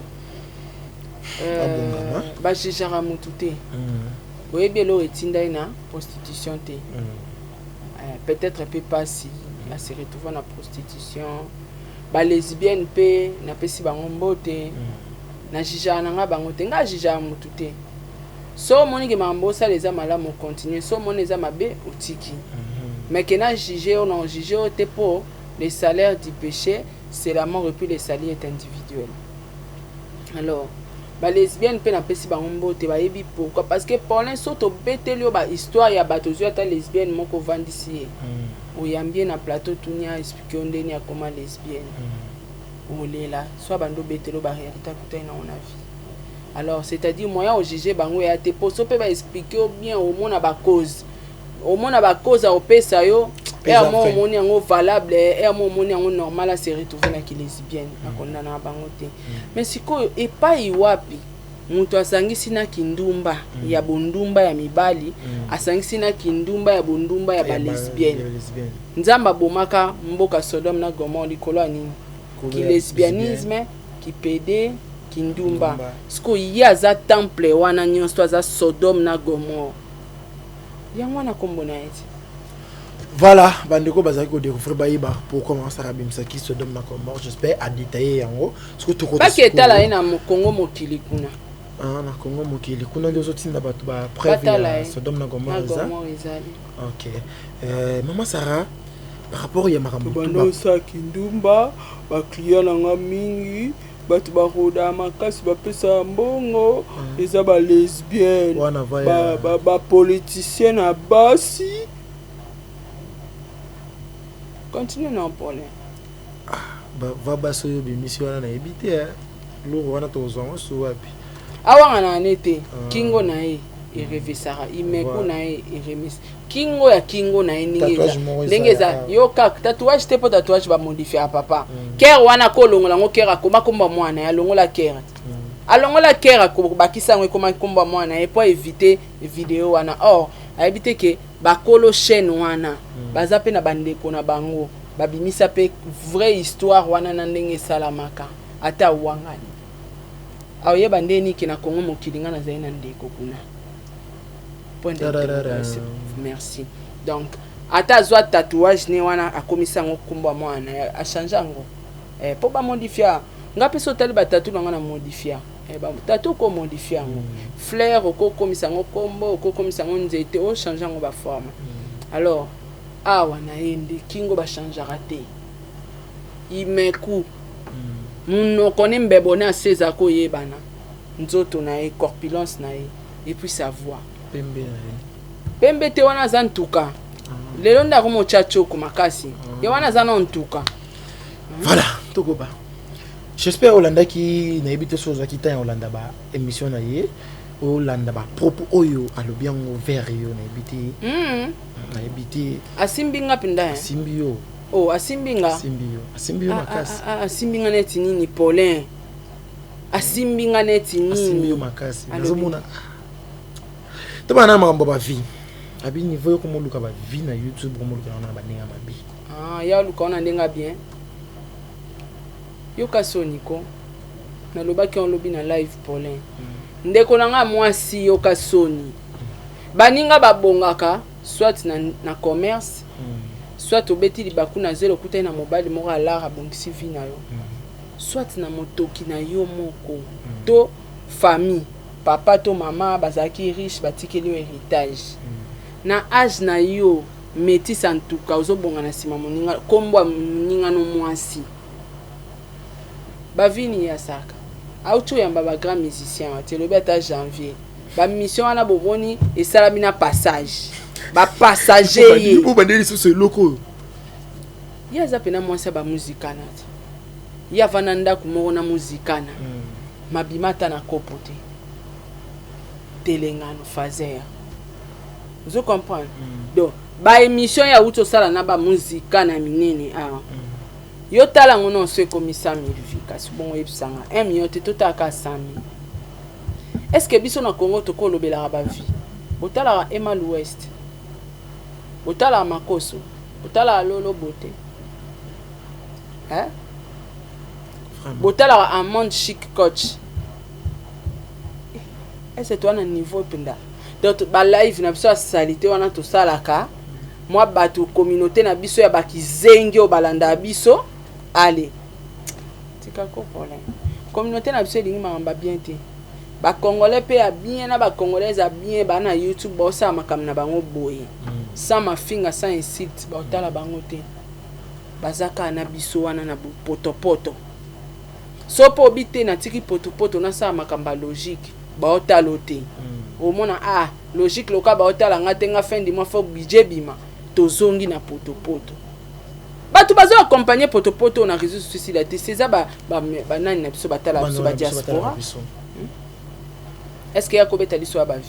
Speaker 1: bajugeaka motu te. Oyebi eloko etinda ye na prostitution te. Peut-être mpe mpasi ase retrouve na prostitution. Balesbienne mpe napesi bango mbote. Najugeaka na nga bango te, nga ajugeaka motu te. So omoni ke makambo osala eza malamu, ocontinue. So omoni eza mabe, otiki. Mais ke na juge yo, na ojuge yo te, mpo le salaire du péché, c'est la mort, et puis le salut est individuel. Alors balesbienne mpe napesi bango mbote, bayebi pourquoi. Parce que Paulin, so tobeteli yo bahistoire ya bato, ozwi ata lesbienne moko, ovandisi ye, oyambi ye na plateau, tuni aexpliquer yo ndeni akoma lesbienne, olela. So abandi obeteli yo baréalité akutani nango na vie. Alors, c'est-à-dire moyen ojuge bango eya te, po so mpe baexpliquer yo bien, omona bacause, omona bacause akopesa yo ere mo, omoni yango valable, ere mo omoni yango normal ase retrouve na kilesbienne. Akondana na bango te. Mais sikoyo epai wapi? Moto asangisi na kindumba ya bondumba ya mibali, asangisi na kindumba ya bondumba ya balesbienne. Nzambe abomaka mboka Sodome na Gomorrhe likolo ya nini? Kilesbianisme, kipede, kindumba. Sikoyo ye aza temple wana nyonso, aza Sodome na Gomorrhe. Yango wana kombo na ye ti.
Speaker 8: Voilà, bandeko bazalaki kodécouvrir, bayeba pourquoi mama Sara abimisaki Sodome na Gomorrhe. J'espère adétaillé yango. Soki tokota
Speaker 1: Baki etala ye na Kongo mokili kuna.
Speaker 8: Ah, na Kongo mokili kuna nde ozotinda bato bapreuve
Speaker 1: Batala
Speaker 8: ya
Speaker 1: ye.
Speaker 8: Sodome na
Speaker 1: Na
Speaker 8: Gomorrhe eza.
Speaker 1: Gomorrhe ezali.
Speaker 8: Ok, mama Sara, par rapport ya makambo
Speaker 1: Tobanda osala kindumba, baclient na nga mingi, bato baroda makasi, bapesaka mbongo, eza balesbienne,
Speaker 8: Wana va ya-
Speaker 1: bapoliticien na basi. Continue na Paulin.
Speaker 8: Va basi oyo obimisi wana, nayebi te, eh. Loro wana tokozwa yango su wapi?
Speaker 1: Awanga na ane te. Kingo na ye erevesaka imeku na ye eremisi kingo ya kingo na ye ndenge
Speaker 8: Tatouage
Speaker 1: eza
Speaker 8: moko eza
Speaker 1: ndenge eza.
Speaker 8: ya-
Speaker 1: Yo kaka tatouage te, mpo tatouage bamodifiaka, papa. Kere wana kolongola yango, kere akoma komba mwana ye, alongola kere, alongola kere, akobakisa yango, ekoma komba mwana ye mpo éviter video wana. Or ayebi te ke bakolo chaîne wana baza mpe na bandeko na bango, babimisa mpe vraie histoire wana na ndenge esalamaka. Ata awangani, aoyeba nde niki na Kongo mokili. Nga nazali na ndeko kuna. Point d'interrogation. Merci. Donc ata azwa tatouage ne wana, akomisa yango nkombo ya mwana, achange yango, mpo bamodifia. Nga mpe so otali batatu na nga na modifia, tatu okomodifia yango, fleur okokomisa yango nkombo, okokomisa yango nzete, ochange yango baforme. Alors awa na ye nde kingo bachangeaka te, imeku munoko ne mbebo ne ase eza koyebana, nzoto na ye, corpulence na ye, et puis sa voix.
Speaker 8: Pembe na ye.
Speaker 1: Pembe te, wana aza ntuka. Lelo nde akomotya tioko makasi ye wana, aza na ntuka.
Speaker 8: Voilà, tokoba. J'espère olandaki, nayebi te so ozwaki temps ya kolanda ba émission na ye, olanda bapropos oyo alobi yango vers yo, nayebi te. Nayebi te.
Speaker 1: Asimbi nga mpenza, eh.
Speaker 8: Asimbi yo.
Speaker 1: Oh, asimbi nga.
Speaker 8: Asimbi yo, asimbi yo makasi.
Speaker 1: Ah, ah, asimbi nga neti nini, Paulin? Asimbi nga neti nini?
Speaker 8: Asimbi yo makasi.
Speaker 1: Alobi.
Speaker 8: Nazomona tobana na makambo ya bavie, abi niveau yo komoluka bavie na YouTube, komoluka yango na bandenge ya mabe.
Speaker 1: Ah, ya oluka wana ndenge ya bien. Yoka soni ko, nalobaki yango lobi na live, Paulin. Ndeko na nga mwasi, yoka soni. Baninga babongaka soit na commerce, soit obeti libaku na zelo, okutani na mobali moko alar, abongisi vie na yo, soit na motoki na yo moko, to famille, papa to mama bazalaki riche, batikeli yo héritage. Na age na yo, métise, en tout cas ozobonga na nsima moninga, nkombo ya moninga no mwasi. Bavini ye asaka auti oyamba bagrand musicien wa ti elobi ata janvier, bamission wana bomoni esalami na passage, bapassager ye.
Speaker 8: Obandeli lisusu eloko oyo.
Speaker 1: Ye aza mpena mwasi ya bamuzikana ti ye avanda ndako moko na muzikana, mabima ata na kopo te, telengano fazer, ozo comprendre? Donc baémission ya auti osala na bamuzikana minene awa, yo tala yango nyonso ekomi 100 000 vues. Kasi bongo oyebisanga 1 million te, totalaka 100 000. Est ce que biso na Congo tokolobelaka bavie? Botalaka Ema l'Ouest, botalaka Makoso, botalaka Lolo Bote, hein? Botalaka Amande Chic Coach. Est ce toza na niveau mpenza? Donc balive na biso ya saleté wana tosalaka, mwa bato communauté na biso ya bakizengi oyo balandaka biso, ale tika ko problème. Communauté na biso elingi makambo ya bien te. Bacongolais mpe ya bien na bacongolais ya bien baa na YouTube, baosala makambo na bango boye, sans mafinga, sans insulte, baotala bango te. Baza kaka na biso wana na potopoto. So mpo obi te, natiki potopoto, nasala makambo ya logique, baotala o te. Omona, ah, logique loka baotala nga te, nga fin du mois faut budget bima. Tozongi na potopoto. Bato bazo accompagne potopoto na réseau sociaux te, eza banani na biso batala biso, badiaspora. Est ce que ya kobeta liso ya bavie,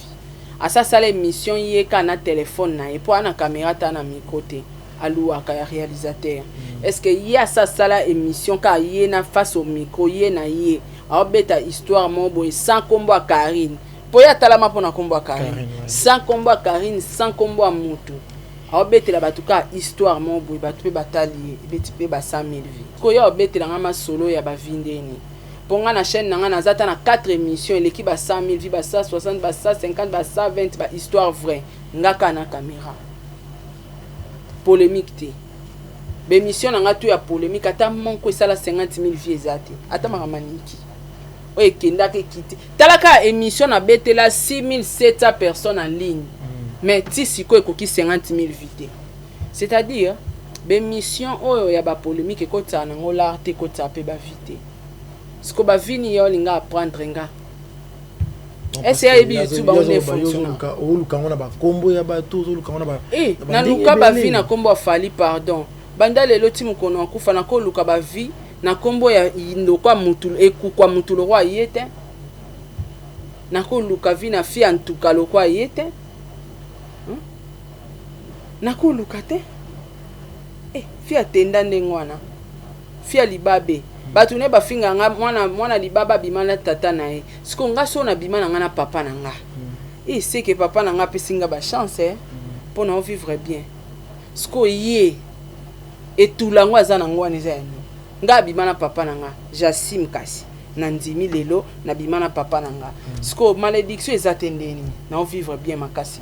Speaker 1: asasala émission ye ka na telefone na ye, mpo ana caméra ta na micro te, aluwaka ya réalisateur? Est ce que ye asasala émission ka ye na face au micro, ye na ye? Aobeta histoire moko boye sans kombo ya Karine, mpo ye atalama mpo na kombo ya Karine.
Speaker 8: Karine, ouais.
Speaker 1: Sans kombo ya Karine, sans kombo ya mutu, aobetela bato kaka histoire moko boye, bato mpe batali ye, ebeti mpe ba 100 000 vues. Koya obetela nga masolo ya bavues ndeni? Mpo nga na chaîne na nga naza ata na 4 émission eleki ba 100 000 vues, ba 160, ba 150, ba 120, ba histoire vrai, nga kaka na caméra, polémique te. Baémission na nga to ya polémique, ata moko esala 50 000 vues eza te. Ata makambo aniki oyo ekendaka ekiti, tala kaka émission nabetela 6700 personnes en ligne, mais ti sikoyo ekoki 50 000 vues te. C'est-à-dire baémission oyo ya bapolémique ekotisaka nango lar te, ekotisaka mpe bavues te. Siko bavues nini ya olinga apprendre nga? Ese ayebi YouTube yango nde fonctionne.
Speaker 8: Oluka yango na bakombo ya bato, ozoluka yango na
Speaker 1: Eh, naluka bavues na nkombo ya Fally? Pardon, banda lelo ti mokolo akufa, nakoluka bavues na nkombo ya ndokwa mutu ekukwa mutu lokwa ye te? Nakoluka vue na fi ya ntuka lokwa ye te? Hmm? Nakoluka te. Eh, fi atenda ndenge wana, fi ya libabe, bato ne bafinga nga mwana, mwana libabe abima na tata na ye. Siko nga so nabima na nga na papa na nga, e seke papa na nga apesi nga bachance, eh, mpo na ovivre bien. Siko ye etula yango aza nango wana eza ya nini? Nga abima na papa na nga, j'assume. Kasi nandimi lelo nabima na papa na nga. Siko malédiction eza te ndeni na ovivre bien makasi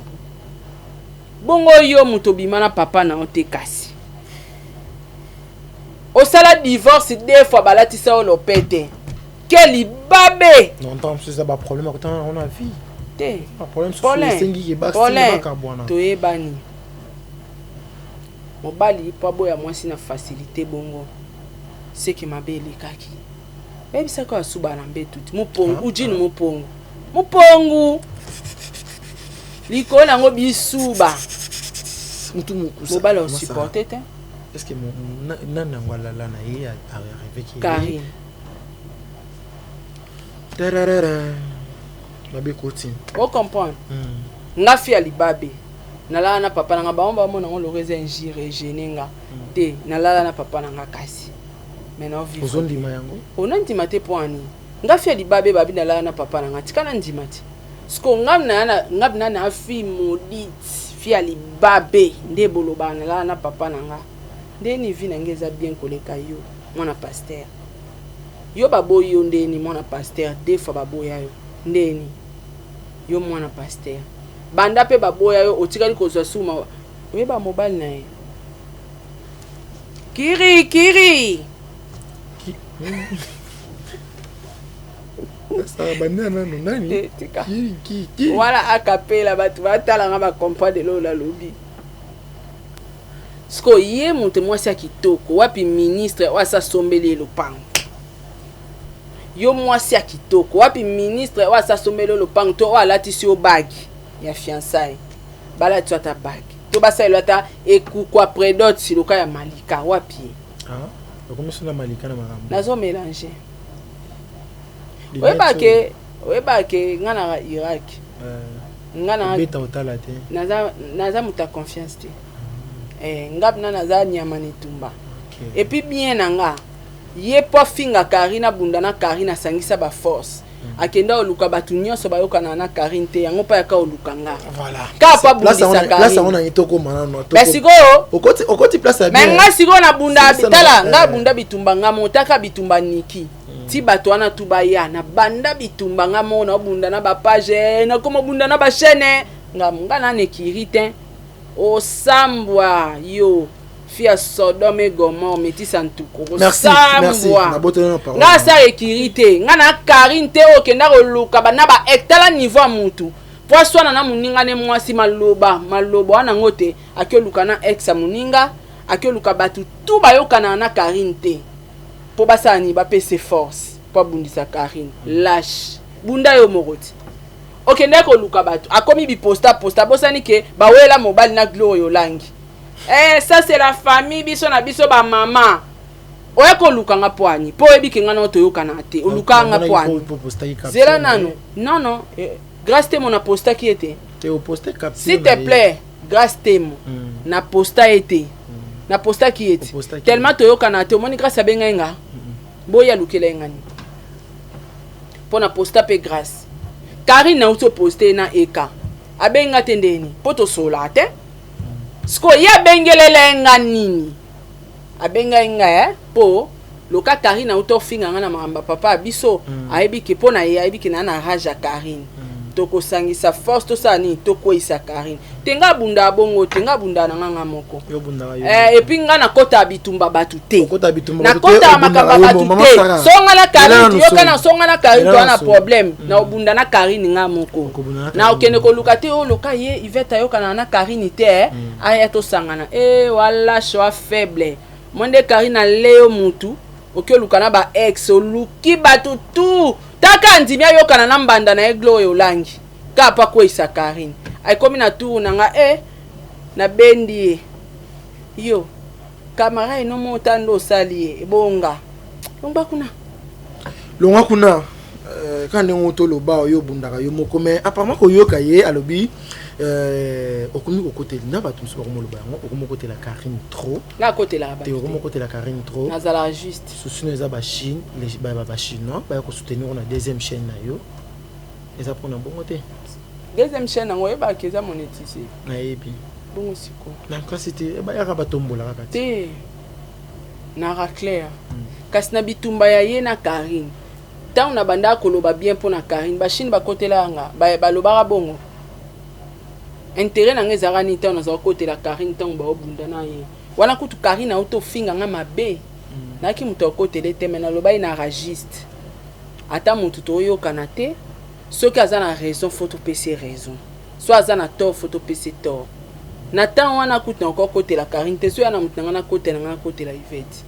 Speaker 1: bongo? Yo moto obima na papa na yo te, kasi osala divorce deux fois, balatisa yo lopete ke libabe.
Speaker 8: Non, ntango mosusu eza baproblème akotanga nango na vie.
Speaker 1: Te.
Speaker 8: Baproblème mosusu
Speaker 1: Paulin,
Speaker 8: esengi ke
Speaker 1: Paulin,
Speaker 8: bakabwana.
Speaker 1: Toyebani, mobali mpo aboya mwasi na facilité bongo, seke mabe elekaki. Bayebisaka oyo asuba na mbetu ti mopongu.
Speaker 8: Ah,
Speaker 1: ujini mopongu, mopongu likolo nango bisuba.
Speaker 8: Mutu mokusa.
Speaker 1: Mobali
Speaker 8: Mama Sarah,
Speaker 1: osupporte te.
Speaker 8: Est ce que nani yango alala na ye arriveki?
Speaker 1: Karine.
Speaker 8: Tararara, mabe koti.
Speaker 1: Ocomprendre? Nga fi ya libabe nalala na papa na nga, bango bamona yango loko eza injure, egene nga te. Nalala na papa na nga, kasi mais na ovivre.
Speaker 8: Ozondima yango?
Speaker 1: Ona ndima te. Mpo ani nga fi ya libabe babi nalala na papa na nga, tika na ndima te. Siko nga na nga na na fille maudite, fi ya libabe nde bolobaka nalala na papa na nga. Ndeni vie na nga eza bien koleka yo mwana pasteur? Yo baboyi yo ndeni mwana pasteur? Deux fois baboya yo ndeni yo mwana pasteur? Banda mpe baboya yo, otikali kozwa suma oyeba mobali na ye kiri kiri.
Speaker 8: Sara, banda nano nani?
Speaker 1: Te, tika.
Speaker 8: Ki ki?
Speaker 1: Wana akapela bato batalanga, bacomprendre eloko nalobi. Siko ye moto mwasi ya kitoko wapi? Ministre oyo asa asombeli ye lopango. Yo mwasi ya kitoko wapi? Ministre oyo asa asombeli yo lopango to oyo alatisi yo bague ya fiançailles, balati yo ata bague to basaleli yo ata ekukwa prédot loka ya malika, wapi ye?
Speaker 8: Ah, okomisi na malika na makambo.
Speaker 1: Nazomélange. Oyebake, oyebake nga na Irak, nga na
Speaker 8: obeta otala te.
Speaker 1: Naza moto ya confiance te. Eh, nga mpena naza nyama na etumba. Et puis bien na nga ye mpo afinga Karine, abunda na Karine, asangisa baforce, akenda oluka bato nyonso bayokana na Karine te, yango mpo ayaka oluka nga.
Speaker 8: Voilà.
Speaker 1: Kaka mpo abundisa
Speaker 8: Place yango
Speaker 1: Karine.
Speaker 8: nangi tokóma nano.
Speaker 1: Mais sikoyo
Speaker 8: okoti, okoti place ya
Speaker 1: me
Speaker 8: bien.
Speaker 1: nga sikoyo nabunda. Tala, nga abunda bitumba nga moko, taka bitumba niki ti bato wana tu baya. Nabanda bitumba nga moko, naobunda na bapage, nakoma obunda na bachaîne. Nga nga nana ekiri te, osambwa yo fi ya Sodome et Gomorrhe, metisa ntuku.
Speaker 8: Merci, merci.
Speaker 1: Osambwa.
Speaker 8: Naboteli na parole.
Speaker 1: Nga asala ekiri te, nga na Karine te. Oyo okenda koluka na ba tala niveau ya mutu po aswana na moninga ne mwasi, maloba maloba wana yango te. Aki oluka na ex ya moninga, aki oluka bato tu bayokanaka na Karine te mpo basala nini? Bapesa force mpo abundisa Karine. Lâche, bunda yo moko ti okendaki koluka bato. Akomi biposta posta, bosani ke bawela mobali na Gloire Olangi. Eh, ça c'est la famille, biso na biso bamama. Oya koluka nga mpo ani? Mpo oyebi ke nga na toyokana te. Oluka nga mpo ani? Zela nanu. Non, non, eh, Grâce Temo napostaki ye te.
Speaker 8: Te, oposte capture.
Speaker 1: S'il te plaît, Grâce Temo naposta ye te, napostaki ye te.
Speaker 8: Opostaki.
Speaker 1: Tellement toyokana te. Omoni Grâce abengai nga, boya alukela ye nga nini? Mpo na posta mpe grâce Karine nauti oposte na eka abengi nga te ndeni mpo tosololaka te. Sikoyo ye abengelela ye nga nini? Abengai nga eh, mpo loka Karine auti ofinga nga na makambo ya papa ya biso. Ayebi ke mpo na ye, ayebi ke naa na rage ya Karine. Tokosangisa force, tosala nini, tokweyisa Karine te. Nga abundaka bongo te, nga abundaka na nga nga moko.
Speaker 8: Yo obundaka yo
Speaker 1: Eh, et puis nga nakotaka bitumba bato te.
Speaker 8: Okotaka bitumba bato te,
Speaker 1: Nakotaka makambo ya
Speaker 8: obundaka yo
Speaker 1: bato
Speaker 8: moko.
Speaker 1: te.
Speaker 8: Mama Sarah,
Speaker 1: So nga na
Speaker 8: lela
Speaker 1: Karine,
Speaker 8: nanu
Speaker 1: yoka na
Speaker 8: soni.
Speaker 1: so nga na Karine
Speaker 8: Lela
Speaker 1: toza
Speaker 8: nanu
Speaker 1: na
Speaker 8: soni.
Speaker 1: problème, na obunda na Karine nga moko.
Speaker 8: Okobunda na
Speaker 1: Na
Speaker 8: Karine
Speaker 1: okende
Speaker 8: moko.
Speaker 1: koluka te oloka ye Ivete ayokana na Karine te eh. Aya tosangana eh, wala choix faible mo nde Karine aleyo mutu oki oluka na ba ex, oluki bato tu taka andimi ayokana na mbanda na ye Gloria Olangi kaka po akweyisa Karine. Akomi na tour na nga eh, nabendi ye yo camarade no mota nde osali ye ebonga longwa kuna.
Speaker 8: Longwa kuna. Kaka ndenge toloba, oyo obundaka yo moko, mais apparemment koyoka ye alobi okomi kokotela na bato mosusu, bakomoloba yango, okomi kokotela Karine trop.
Speaker 1: Nga akotelaka
Speaker 8: te
Speaker 1: bato
Speaker 8: okomi
Speaker 1: te.
Speaker 8: Kokotela Karine trop.
Speaker 1: Nazalaka juste.
Speaker 8: Susi no eza bachine, bachinois baya kosoutenir na deuxième chaîne na yo, eza mpona bongo te.
Speaker 1: Deuxième chaîne yango oyebaka eza monétisé?
Speaker 8: Nayebi.
Speaker 1: Bongo siko
Speaker 8: Na kasi te, bayaka batombola kaka te.
Speaker 1: Te, nara clair. Kasi na bitumba ya ye na Karine, ntango na bandaka koloba bien mpo na Karine, bachine bakotela yanga, balobaka bongo. Intérêt na nga ezalaka nini ntango nazala kokotela Karine? Ntango baobunda na ye wana, kutu Karine auti ofinga nga mabe, nayaki moto akotele te. Me naloba ye na ragiste, ata motu toyokana te, soki aza na raison, faut topesa ye raison, so aza na tort, faut topesa ye tort. Na ntango wana kutu nakoka kokotela Karine te. So ya na motu na ngai nakotela, ngai nakotela Ivete,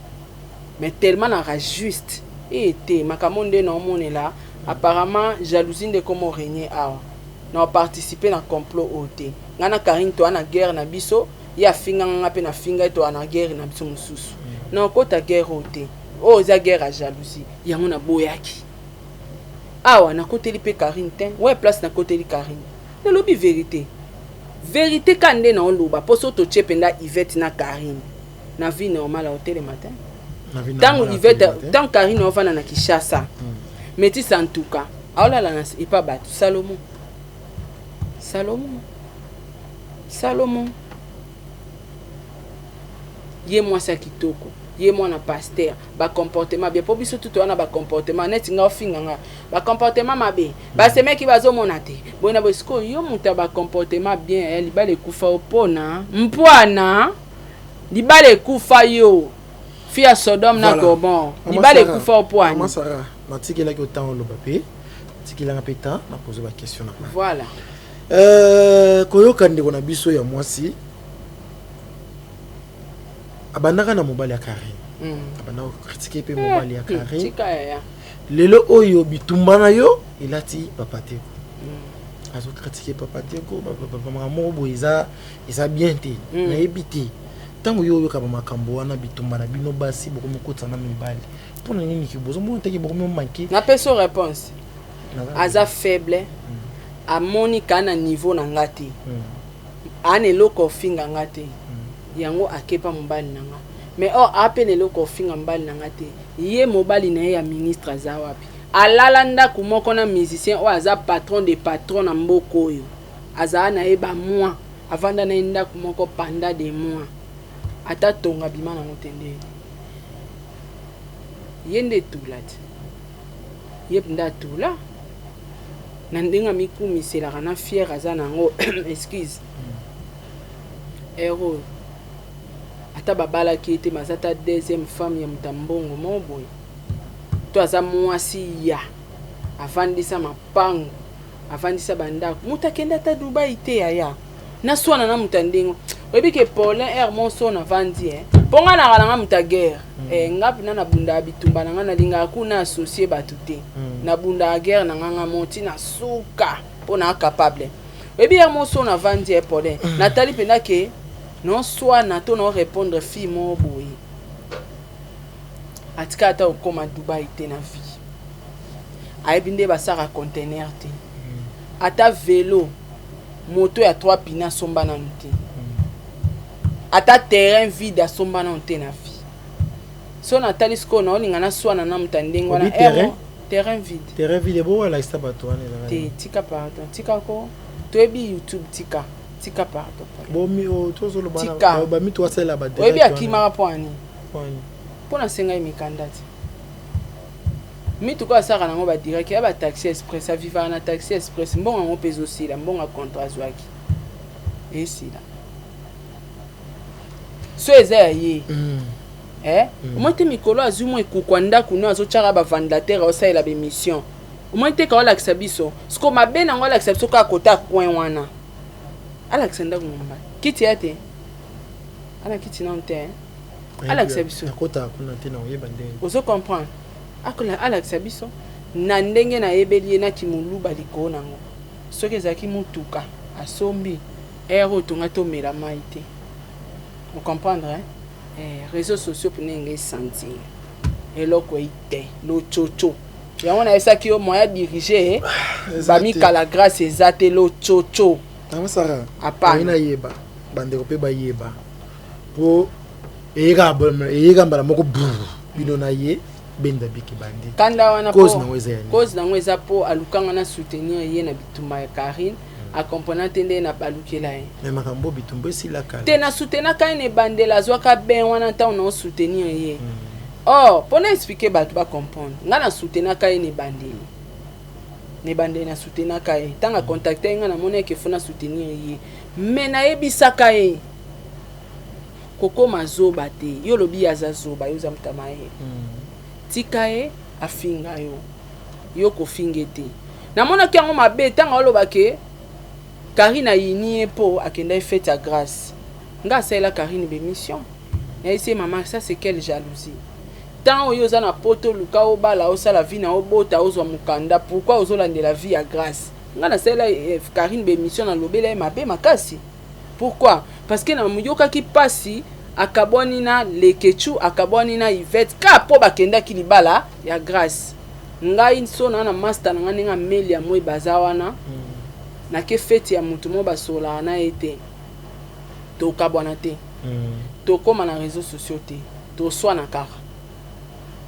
Speaker 1: mais tellement naka juste e te makambo nde naomonela. Apparemment jalousie nde komo régner awa. Na participer na complot oyo te. Ngai na Karine toa na guerre na biso, ye afinganga nga mpe nafinga ye, toa na guerre na biso mosusu. Na okota guerre oyo te, oyo eza guerre ya jalousie. Yango naboyaki awa, nakoteli mpe Karine te. We place nakoteli Karine, nalobi vérité, vérité ka nde naoloba. Mpo so totie mpenza Ivete na Karine na vie normale, aotelema te.
Speaker 8: Na vie
Speaker 1: ntango
Speaker 8: normale,
Speaker 1: Ivete,
Speaker 8: atelema te.
Speaker 1: Ntango Karine aovanda na Kinshasa, métise en tout cas aolala na epa bato. Salomo, Salomo, Salomo, ye mwasi ya kitoko, ye mwana pasteur, bacomportement bien. Mpo biso tutu wana bacomportement neti nga, ofinga nga bacomportement mabe, basemeki bazomona te boye na boye. Sikoyo yo moto ya bacomportement bien ya libala ekufa yo mpona mpwana libala ekufa yo, fi ya Sodome na
Speaker 8: Voilà.
Speaker 1: Gomorrhe.
Speaker 8: Mama
Speaker 1: Libala
Speaker 8: Sarah,
Speaker 1: ekufa yo pwani.
Speaker 8: Mama Sarah, natikelaki otan oloba mpe tikelanga mpe temps napoze baquestion na nga.
Speaker 1: Voilà.
Speaker 8: Koyoka ndeko na biso ya mwasi abandaka na mobali ya Karine, abandaka kocritiquer mpe mobali ya Karine.
Speaker 1: Tika yaya.
Speaker 8: Lelo oyo bitumba na yo elati papa Teko, azocritiquer papa Teko makambo moko boye eza bien te. Nayebi te, ntango yo oyoka bamakambo wana, bitumba na bino basi bokomi kokotisa na mibali, mpona nini ke bozomona teke bokomi omanke?
Speaker 1: Napesi yo réponse. Aza faible, amoni ka na niveau na nga te, aa na eloko ofinga nga te, yango akepa mobali na nga. Mais or ape na eloko ofinga mobali na nga te. Ye mobali na ye ya ministre aza wapi? Alala ndako moko na musicien oyo aza patron de patron na mboka oyo, azala na ye bamois, avanda na ye ndako moko pendant des mois, ata tonga bima nango te. Nde ye nde etula te, ye mpenza atula na ndenge amikumiselaka na fier aza nango. Excuse, ere oyo ata babalaki ye te, mais aza ta deuxième femme ya moto ya mbongo moko boye, to aza mwasi ya avandisa mapango, avandisa bandako, moto akende ata Dubai te. Yaya, naswana na moto ya ndenge oyebi ke Paulin aire monso navandi e mpo nga naka nanga moto ya guerre. Nga mpena nabundaka bitumba na nga, nalingaka kuna associe bato te. Nabundaka guerre na nga nga moti na suka mpo na capable. Oyebi ye moso navandi e Paulin, natali mpenza ke noswana to no répondre fille moko boye atika ata okóma Dubai te na vie, ayebi nde basaka conteneur te, ata velo moto ya 3 pine asomba nanu te, ata terrain vide asomba nanu te na vie. So natali sikoyo, naolinga naswana na moto ya ndenge wana.
Speaker 8: Obi terrain?
Speaker 1: Terrain vide.
Speaker 8: Terrain vide bo alakisa bato wana ezalaka
Speaker 1: Te
Speaker 8: nini?
Speaker 1: tika pardon tika ko toyebi YouTube tika tika pardon.
Speaker 8: Bomi oyo tozoloba na-
Speaker 1: Tika.
Speaker 8: ba- bamitu asalela ba direct
Speaker 1: Oyebi
Speaker 8: wana.
Speaker 1: akimaka mpo ani?
Speaker 8: Mpo ani?
Speaker 1: Mpo nasenga ye mikanda te. Mituka asalaka nango ba direct ya ba taxi express avivaka na taxi express mbongo yango mpe ezosila mbongo ya contrat azwaki esila. So eza ya ye.
Speaker 8: Mm.
Speaker 1: Eh? Omoni te mikolo azwi mwa ekuku ya ndako no azotyaka ba ventilateur aosalela ba émission. Omoni te kaolakisa biso. Siko mabe nango alakisa biso kaka kota coin wana. Alakisa ndako mobimba. Kiti ya te. Ana kiti nano te. Hein? Alakisa biso.
Speaker 8: Nakotaka kuna te na koyeba ndenge.
Speaker 1: Ozo comprendre? Akola alakisa biso na ndenge nayebeli ye na kimuluba likolo nango. Soki ezalaki mutuka asombi heure oyo tonga tomela mayi te. O comprendre hein? Eh, réseaux sociaux pene ngai sentir eloko eyi te lococo yango nayebisaki yo moyen dirige bamikala grâce eza te lococo
Speaker 8: Mama Sarah,
Speaker 1: Apana.
Speaker 8: nayeba bandeko mpe bayeba mpo eyeka mbala moko brr bino na ye benda biki bandi
Speaker 1: kanda wana
Speaker 8: cause nango eza ya nini?
Speaker 1: cause nango eza mpo alukanga na soutenir ye na bitumba ya Karine akomprena te nde na balukela ye
Speaker 8: me makambo bitumba esila kala
Speaker 1: te na soutenaka ye na ebandela azwaka ben wana ntango na osoutenir ye or mpo na explike bato bacomprendre ngai na soutenaka ye na ebandeli na ebandeli na soutenaka ye ntango acontacte ye ngai namoni eke fo na soutenir ye me nayebisaka ye kokoma zoba te yo olobi ye aza zoba yo oza moto ya mayele tika ye afinga yo yo kofinge te namonaki yango mabe ntango aloba ke Karine ayini ye mpo akendaki fete ya Grace nga asalela Karine bemission nayebisi ye mama ça c'est quelle jalousie temps oyo oza na poto luka obala osala vie na obota ozwa mokanda pourquoi ozolandela vie ya Grace nga nasalela eh, Karine bemission nalobela ye mabe makasi pourquoi parce que namiyokaki mpasi akabwani na Leketchou akabwani na Yvette ka mpo bakendaki libala ya Grace ngai so na na master na ngai ndenge amelia moi baza wana nake feti ya motu moko basololaka na ye te tokabwana te tokóma na réseau sociaux te toswana kaka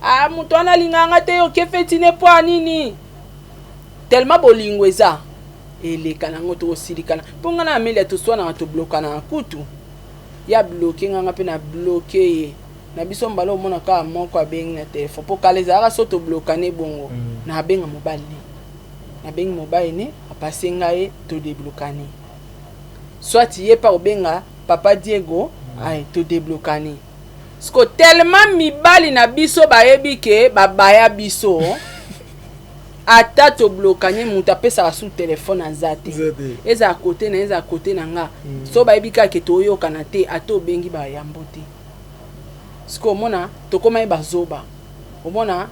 Speaker 1: ah moto wana alingaka nga te oke feti ne po ya nini tellement bolingo eza eleka nango tokosilikana mpo ngai na amelia toswanaka toblokanaka kutu ya bloke nga nga mpe na bloke ye na biso mbala omona kaka moko abengi na telefone mpo kala ezalaka so toblokane bongo na abenga mobali ne nabengi mobali ne apase ngai ye todeblokane soit ye mpe akobenga papa Diego ay todeblokane siko tellement mibali na biso bayebi ke babaya biso ata toblokane moto apesaka su telefone aza te
Speaker 8: Eza te.
Speaker 1: ezala kote na ye ezala kote na nga so bayebi kaka ke toyokana te ata obengi bayambo te siko omona tokóma ye bazoba omona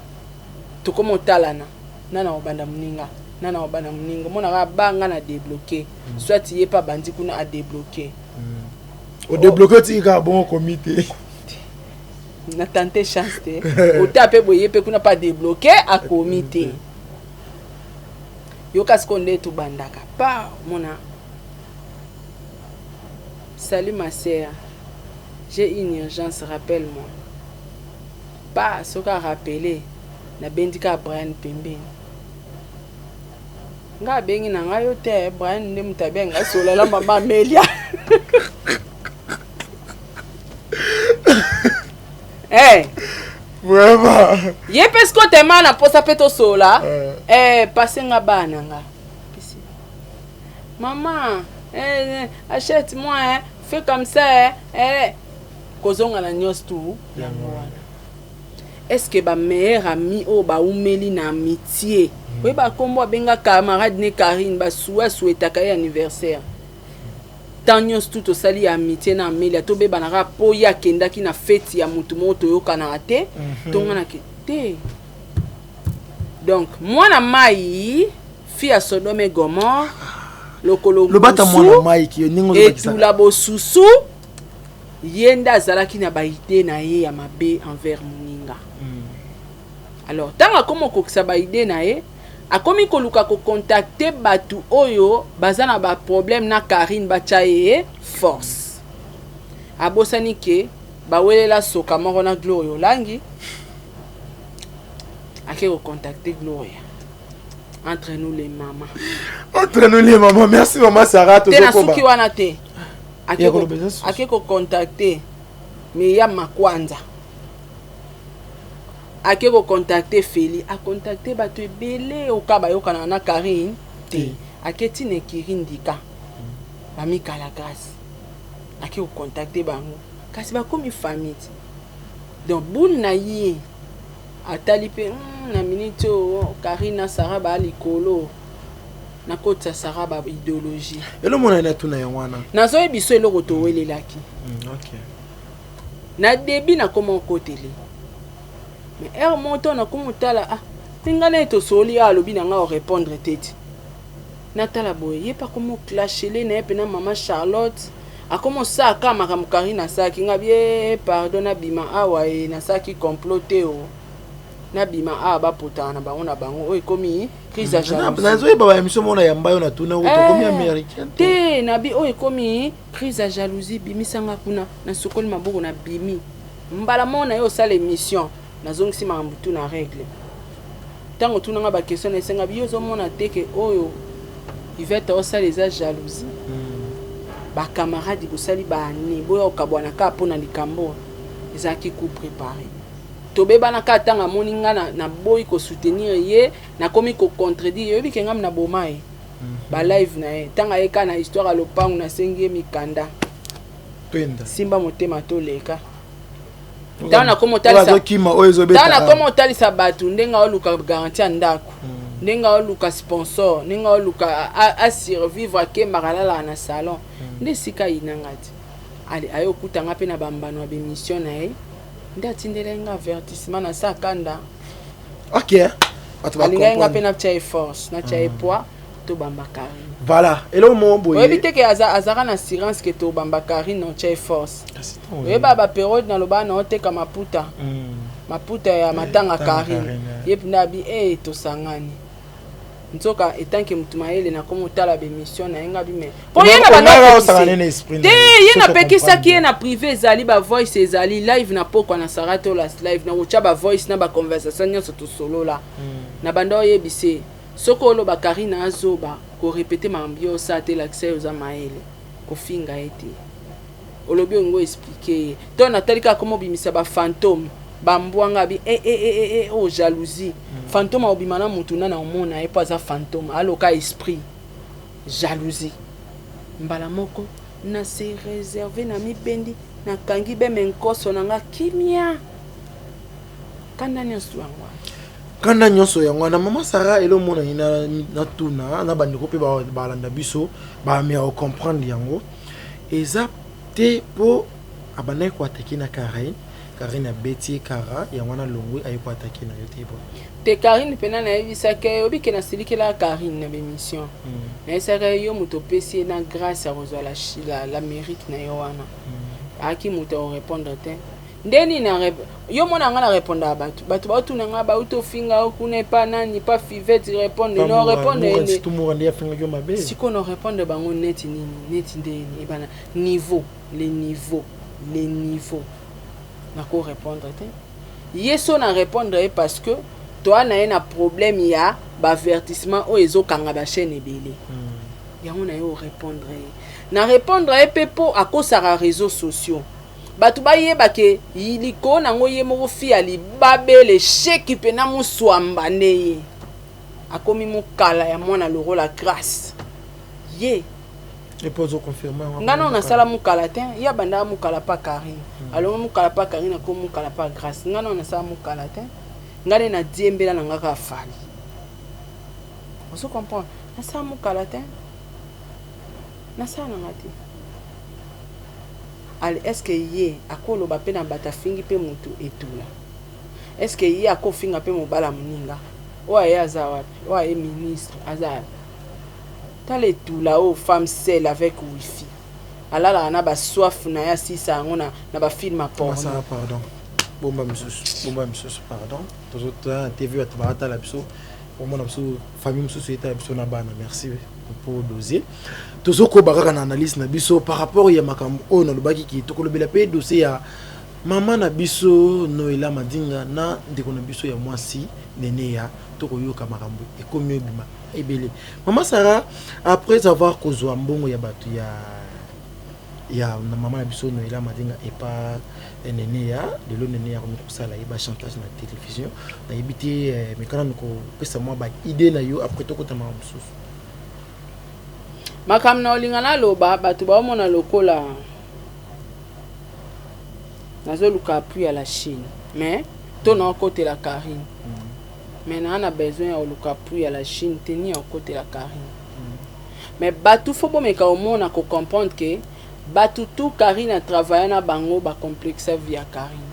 Speaker 1: tokóma otalana nana obanda moninga nana obanda moninga omona kaka banga na débloqué soit ye mpe abandi kuna adébloqué
Speaker 8: odébloqué otiki kaka bongo komi te
Speaker 1: na tente chance te ota mpe boye mpe kuna mpe adébloqué akomi te yoka sikoyo nde tobandaka pa omona salut ma sœur j'ai une urgence rappelle-moi pa soki arappele nabendi kaka Brian pembeni nga abengi na ngai yo te Brian nde moto abengi nga solala mama Amelia hey.
Speaker 8: vraiment
Speaker 1: ye mpe siko tema na mposa mpe tosola
Speaker 8: Eh.
Speaker 1: eh, pase nga bana nga Pesi. mama eh, eh, achète moi eh, fais comme ça eh, eh. kozonga na nyonso tu yango wana est ce que bameilleur ami oyo baumeli na amitié oyeba nkombo abenga camarade ne Karine basue asuetaka ye anniversaire temps nyonso tu tosali ya amitié na Amelia tobebanaka mpo ye akendaki na feti ya motu moko toyokanaka te tonganaki te donc mwana mai fille ya Sodome et Gomorrhe lokolo
Speaker 8: lobata
Speaker 1: ngusu,
Speaker 8: mwana mike yo ndenge ozobakisa
Speaker 1: etula bosusu ye nde azalaki na baidées na ye ya mabe envers moninga alors ntango akomi kokokisa baidées na ye akomi koluka kocontacter bato oyo baza na baproblème na Karine batya ye force abosani ke bawelela soka moko na Gloire Olangi. Ake kocontacte Gloria. Entre nous les mamans.
Speaker 8: Entre nous les mamans. Merci maman Sarah.
Speaker 1: Te nasuki wana te. Ake kocontacte Miriam Makwanza. Ake kocontacte Feli. Acontacte bato ebele oka bayokanaka na Karine te. Ake tina ekiri ndika. Bamikala Grâce. Ake kocontacte bango. Kasi bakomi famille. Donc boule na ye atali pe na minute oyo Carine na Sarah ba likolo nakotisa Sarah ba ideologie.
Speaker 8: Elo mona na tuna yango wana.
Speaker 1: Nazo yebiso eloko towelelaki.
Speaker 8: Okay.
Speaker 1: Na début nakoma okotele. Mais heure moko to nakoma otala ah mpe ngai naye tosoli ah alobi na ngai orépondre te ti. Natala boye ye pe akomi oclashele na ye pena mama Charlotte akomi osala kaka makambo Carine asalaki nga bi pardon nabima awa e nasalaki complot te o nabima awa bapotana na bango na bango oyo ekomi crise ya jalousie.
Speaker 8: Nazoyeba ba émission mona yamba yo na tuna oyo tokomi américain
Speaker 1: te nabi oyo ekomi crise ya jalousie bimisanga kuna nasokoli maboko na bimi mbala moko na ye osala émission nazongisi makambo tout na règle. Tango otuna nga ba question na esenga yo ozomona te ke oyo Yvette osala eza jalousie. Ba camarades bosali ba année boya okabwana kaka mpo na likambo ezalaki coup préparé. Tobebana kaka ntango amoni nga na, na boyi ko soutenir ye, nakomi ko contredire oyebi ke ngam na boma ye. Ba live na ye ntango aye kaka na histoire ya lopangu nasengi ye mikanda.
Speaker 8: Penda.
Speaker 1: Simba motema toleka. Ntango nakoma otalisa bato ndenge aoluka garantie ya ndako, ndenge aoluka sponsor, ndenge aoluka asurvivre, akembaka alalaka na salon, nde esika ayinanga ti ale aye okutanga mpe na bambano ya bemission na ye nde atindelaki nga avertissement na sa kanda.
Speaker 8: Ok,
Speaker 1: alingaki nga mpe natia ye force, natia ye poids tobamba Karine.
Speaker 8: Voilà, eloko moko boye.
Speaker 1: Oyebi te ke azalaka na assurance ke tobamba Karine na otia ye force. Oyeba ba période naloba na oteka maputa. Maputa ya matanga Karine. Ye mpenza abi eh tosangani. Nzoka etanke mutu mayele na komo tala ba émission na ye nga bi mais po ye na banda te ye na pekisaki ye na privé ezali ba voice ezali live na pokwa na Sarah Tolas live na kotia ba voice na ba conversation nyonso tosolola. Na banda oyebise soki oloba Karine azoba ko répéter makambo yo osala te lakisa ye oza mayele kofinga ye te. Olobi olingi expliquer ye to natali kaka komo bimisa ba fantôme ba mbwanga bi eh eh eh eh oh jalousie. Fantôme obima na mutu nana omona ye po aza fantôme aloka esprit jalousie mbala moko na se réserver na mibendi nakangi beme nkoso na nga kimia kanda nyonso yango wana.
Speaker 8: Kanda nyonso yango wana mama Sarah elo monani na tuna na bandeko mpe balanda biso bameka kocomprendre yango eza te mpo abandaki koatake na Karine. Karine abeti ye kara yango wana longwe aye koatake na yo te bo
Speaker 1: te Karine mpena nayebisaka ye oyebi ke nasilikelaka Karine na bemission. Nayebisaka ye yo moto opesi ye na grâce ya kozwa l'Amérique na yo wana. Ayaki moto ya korépondre te nde nini na yo mona nga na répondaka bato bato baotuna nga bauti ofinga yo kuna epa nani pa Fivette répondre no répondre sikoyo no répondre bango neti nini neti nde nini ebana niveau le niveau le niveau nako répondre te ye so na répondre ye parce que toa na ye na problème ya baavertissement oyo ezokanga bachaîne ebele. Yango na ye orépondre ye na répondre ye mpe mpo akosaka réseaux sociaux bato bayeba ke likolo nango ye moko fi ya libabele sheki mpena moswamba nde ye akomi mokala ya mwana lokola Grâce ye. Nga nao nasala mokala te ye abandaka mokala pa Karine. Alongi mokala pa Karine akomi mokala pa Grâce. Nga nao nasala mokala te nga nde nadiembela na nga kaka Fally. Ozo comprendre nasala mokala te nasala nanga te. Ale est ce que ye akoloba mpe na bato afingi mpe motu etula? Est ce que ye akofinga mpe mobala moninga oyo aye aza wapi oyo aye ministre aza wapi? Tala etula oyo femme seule avec wifi alalaka na ba soif na ye asisa yango na, na ba film ya porno.
Speaker 8: Masala pardon bomba misusu bomba misusu pardon tozotala na TV bato baatala biso omona biso famille mosusu etala biso na bana. Merci pour dossier tozokoba kaka na analyse na biso par rapport ya makambo oyo nalobaki ki tokolobela mpe dossier ya Mama na biso Noella Madinga na ndeko na biso ya mwasi Neneya tokoyoka makambo ekomi obima ebele. Mama Sarah après avoir kozwa mbongo ya bato ya ya na mama na biso Noella Madinga epa eh, Neneya lelo Neneya akomi kosala ye ba chantage na télévision nayebi te eh, mekana kopesa mwa ba idée na yo après tokota makambo mosusu.
Speaker 1: Makambo na olinga naloba bato baomona lokola nazoluka appui ya la Chine mais to naokotela Carine mais naa na besoin ya koluka appui ya la Chine te ni ya kokotela Carine mais bato fo bomeka omona ko comprendre que bato tout Carine a travailla na bango ba complexa vie ya Carine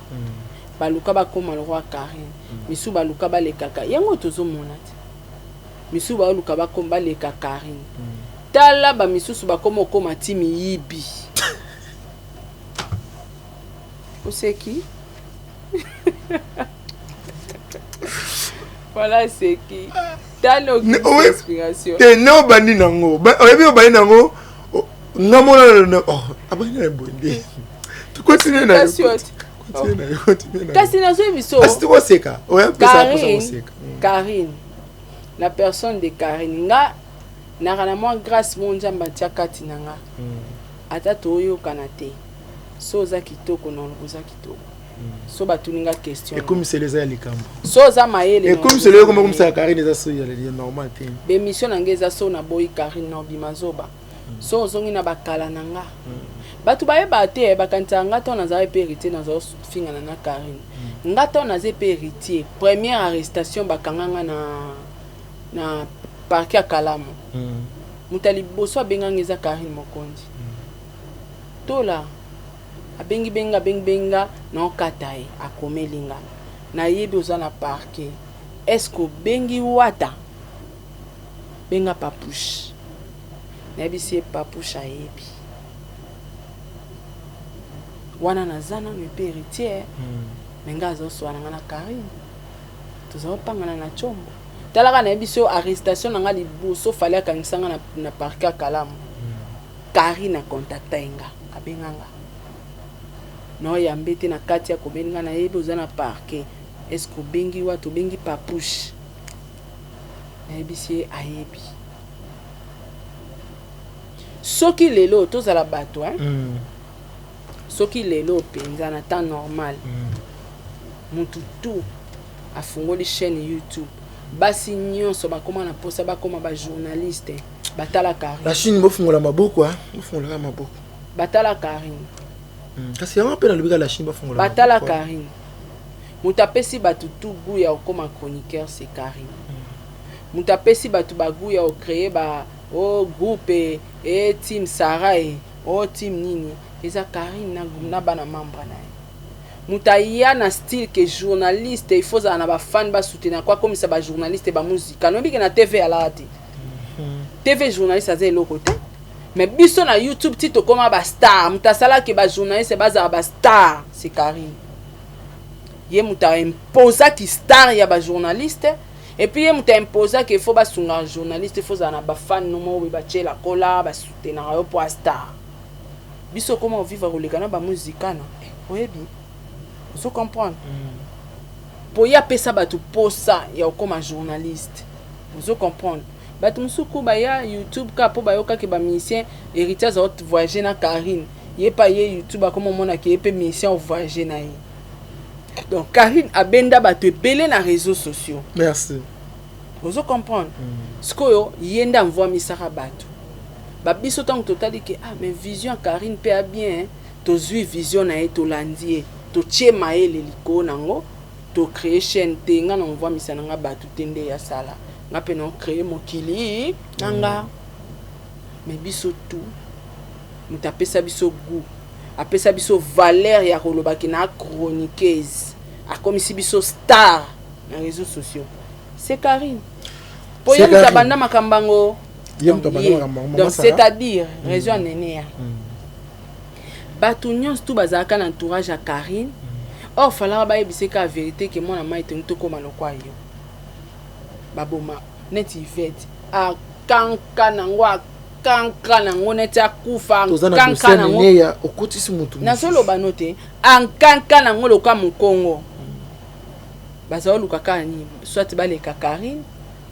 Speaker 1: baluka bakoma lokola Carine misusu baluka balekaka yango tozomona te misusu baoluka bakoma baleka Carine tala ba misusu bakoma okoma ti miyibi oseki voilà seki tala inspiration
Speaker 6: te ne obandi nango oyebi obandi nango nga mona oh, abandi na boye nde tokontinue na
Speaker 1: kasi nazwi biso
Speaker 6: toseka
Speaker 1: Karine Karine la personne de Karine nga naka na mwa grâce mo nzambe atia kati na nga ata toyokana te so oza kitoko na oloba oza kitoko so batuni nga question
Speaker 8: ekomiselo eza ya likambo
Speaker 1: so oza mayele
Speaker 8: ekomiselo ekoma komisaka Karine eza so ya normal te
Speaker 1: bemission na nga eza so naboyi Karine na obima zoba so ozongi na bakala na nga bato bayeba te bakanisaka nga ntango nazala epe héritier nazala fingana na Karine nga ntango naza epe héritier première arrestation bakanga nga na na parquet ya Kalamu moto ya liboso abenganga eza Karine Mokonzi tola abengi benga abengi benga naokata ye akomeli nga nayebi oza na parquet est ce que obengi wata benga papouche nayebisi ye papouche ayebi wana naza nano epe héritier mais nga azoswa na nga na Karine toza kopangana na tshombo talaka nayebi so arrestation na nga liboso fale akangisa nga na, na parquet ya Kalamu Karine acontacta ye nga abenga nga naoyambe te na kati ya komeli nga nayebi oza na parquet est ce que obengi wata obengi papouche nayebisi ye ayebi soki lelo tozala bato hein? Soki lelo mpenza na temps normal mutu tout afungoli chaîne YouTube basi nyonso bakoma na posa bakoma ba journaliste batala Karine
Speaker 8: la Chine bofungola maboko bofungolaka maboko
Speaker 1: batala Karine
Speaker 8: kasi yango mpe nalobi kaka la Chine bafungola
Speaker 1: batala Karine moto apesi bato tout goût ya kokoma chroniqueur c'est Karine moto apesi bato bagoût ya kocréer ba o groupe e team Sarah e o team nini eza Karine na, na bana membre na ye moto aya na style ke journaliste il faut ozala na bafan basoutenir ko akomisa bajournaliste bamuzika noyebi ke na TV alaka te TV journaliste aza eloko te mais biso na YouTube ti tokóma bastar moto asalaki bajournaliste bazala bastar c'est Karine ye moto aimposaki star ya bajournaliste et puis ye moto aimposaki il faut basunga journaliste il faut ozala na bafan no moko boye batiela kola basoutenaka yo mpo astar biso okoma ovivre koleka na bamuzikana oyebi ozo comprendre po ye apesa bato posa ya kokóma journaliste ozo comprendre bato mosusu ku baya YouTube kaka mpo bayokaki bamusicien héritier aza voyage na Karine ye mpe aye YouTube akoma omonaki ye mpe musicien ovoyage na ye donc Karine abenda bato ebele na réseaux sociaux
Speaker 8: merci
Speaker 1: ozo comprendre sikoyo ye nde amvwamisaka bato babiso ntango totali ke ah mais vision ya Karine mpe a bien tozwi vision na ye tolandi ye totie mayele likolo nango tocréer chaîne te nga na mvwamisa na nga bato te nde yasala nga mpe na ocréer mokili na nga mais biso tout moto apesa biso goût apesa biso valeur ya kolobaki na chroniqueuse akomisi biso star na réseaux sociaux c'est Karine po ye moto abanda makambo yango donc c'est-à-dire réseau ya nene ya bato nyonso tu bazalaka na entourage ya Karine or falaka bayebisa ka vérité ke mwana mai tongi tokóma lokwa yo baboma neti Ivete akanka nango. Ankanka nango neti akufa.
Speaker 8: Toza na
Speaker 1: Ankanka
Speaker 8: dossier ya
Speaker 1: nango.
Speaker 8: Neneya, okotisi mutu mosusu.
Speaker 1: Nazoloba no te, ankanka nango loka mokongo. Bazoluka kaka nini? Soit baleka Karine,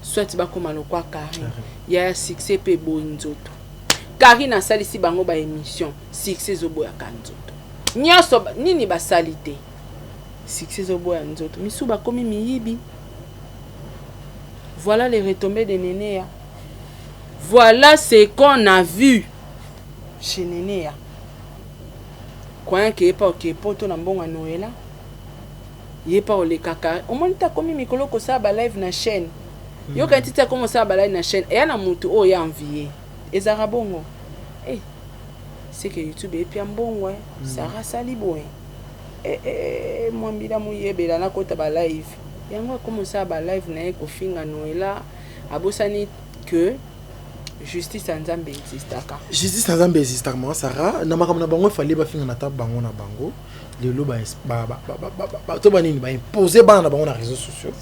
Speaker 1: soit bakoma lokwa Karine. Yaya, succès mpe eboyi nzoto. Karine asalisi bango ba émission, succès ezoboyaka nzoto. Nyonso nini basali te, succès ezoboya nzoto. Misu bakomi miyibi. Voilà les retombées de Neneya. Voilà ce qu'on a vu chez Neneya. Croyant que ye pa oke poto na mbongo ya Noela, ye pa oleka Karine. Omoni te akomi mikolo kosala ba live na chaîne. Yoka titi akomi kosala ba live na chaîne. Eya na mutu oyo ya envie. Ezalaka bongo. Eh, c'est que YouTube epia mbongo eh. Sarah asali boye. Eh, eh, mwambila muyebela nakota ba live. Yango akomi kosala ba live na ye kofinga Noela, abosani que justice ya Nzambe existaka.
Speaker 8: Justice na Nzambe existaka, mama Sara. Na makambo na bango, efale bafinga na ta bango na bango. Lelo to banini baimpose bana na bango na réseaux sociaux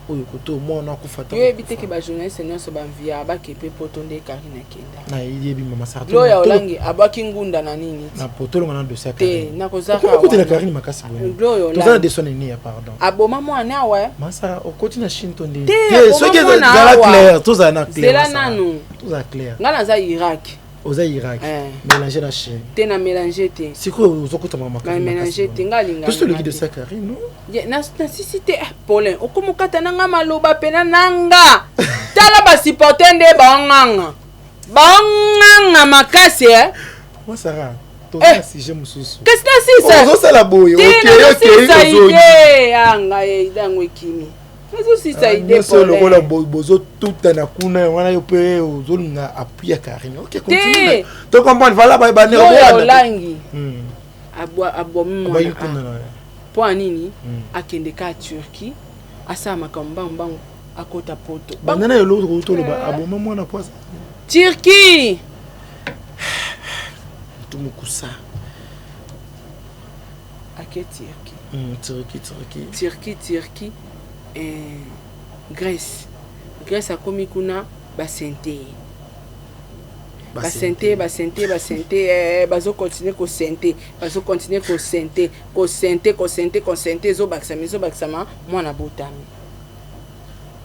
Speaker 8: oyo koto mwana akufa ta.
Speaker 1: Yo yebi te ke bajournaliste nyonso banviaka bakepe poto nde Karine akenda.
Speaker 8: Nayebi, mama Sara.
Speaker 1: Gloria Olangi abwaki ngunda na nini?
Speaker 8: Na potolonga na dossier ya
Speaker 1: te.
Speaker 8: Karine.
Speaker 1: Nakozaka
Speaker 8: Okotela
Speaker 1: wana.
Speaker 8: Karine makasi boye.
Speaker 1: Gloria
Speaker 8: Toza na
Speaker 1: Olangi
Speaker 8: dossier nini ya pardon.
Speaker 1: Aboma mwana awa.
Speaker 8: Mama Sara, okoti na Chine to nde?
Speaker 1: Te,
Speaker 8: Te,
Speaker 1: aboma
Speaker 8: soki
Speaker 1: mwana
Speaker 8: ezala
Speaker 1: awa.
Speaker 8: clair, tozala na clair.
Speaker 1: Zela
Speaker 8: Mama Sara.
Speaker 1: nanu.
Speaker 8: Tozala clair.
Speaker 1: Ngai naza Irak.
Speaker 8: Oza Irak?
Speaker 1: Eh.
Speaker 8: Mélange na Chine.
Speaker 1: Te, na mélange te.
Speaker 8: Sikoyo ozokotama
Speaker 1: Na mélange te, ngai alingaka
Speaker 8: tosi toleki
Speaker 1: te.
Speaker 8: dossier ya Karine, no?
Speaker 1: Nasisi te. Ah, Paulin, okomokata na nga maloba pena na nga. Tala basupporter nde baonganga, baonganga makasi eh.
Speaker 8: Mama Sara, toza
Speaker 1: Eh.
Speaker 8: na sujet mosusu.
Speaker 1: Kasi nasisa.
Speaker 8: Ozosala boye.
Speaker 1: Te.
Speaker 8: Okei, okei.
Speaker 1: Nazosisa.
Speaker 8: Ozongi.
Speaker 1: Ide ya ngai, ide yango ekimi, nazosisa ide.
Speaker 8: Nyonso lokola
Speaker 1: Paulin.
Speaker 8: bozotutana kuna wana, yo mpe ozolinga appui ya Karine. Ok, continue.
Speaker 1: Te.
Speaker 8: To comprendre, voilà.
Speaker 1: Oyo Olangi abomi
Speaker 8: Abayi
Speaker 1: mwana.
Speaker 8: kuna na
Speaker 1: Mpo ya nini? Akende ka Turquie, asala makambo mbangu mbangu, akota poto.
Speaker 8: Banda na eloko toloba, aboma mwana po
Speaker 1: Turquie.
Speaker 8: Tumukusa.
Speaker 1: Ake Turquie.
Speaker 8: Turquie, Turquie.
Speaker 1: Turquie, Turquie, eh, Grèce, Grèce. Akomi kuna, basente ye, basente, basente, basente, eh, bazocontinue kosente, bazocontinue kosente, kosente, kosente, kosente, ezobakisama, ezobakisama, mwana botami.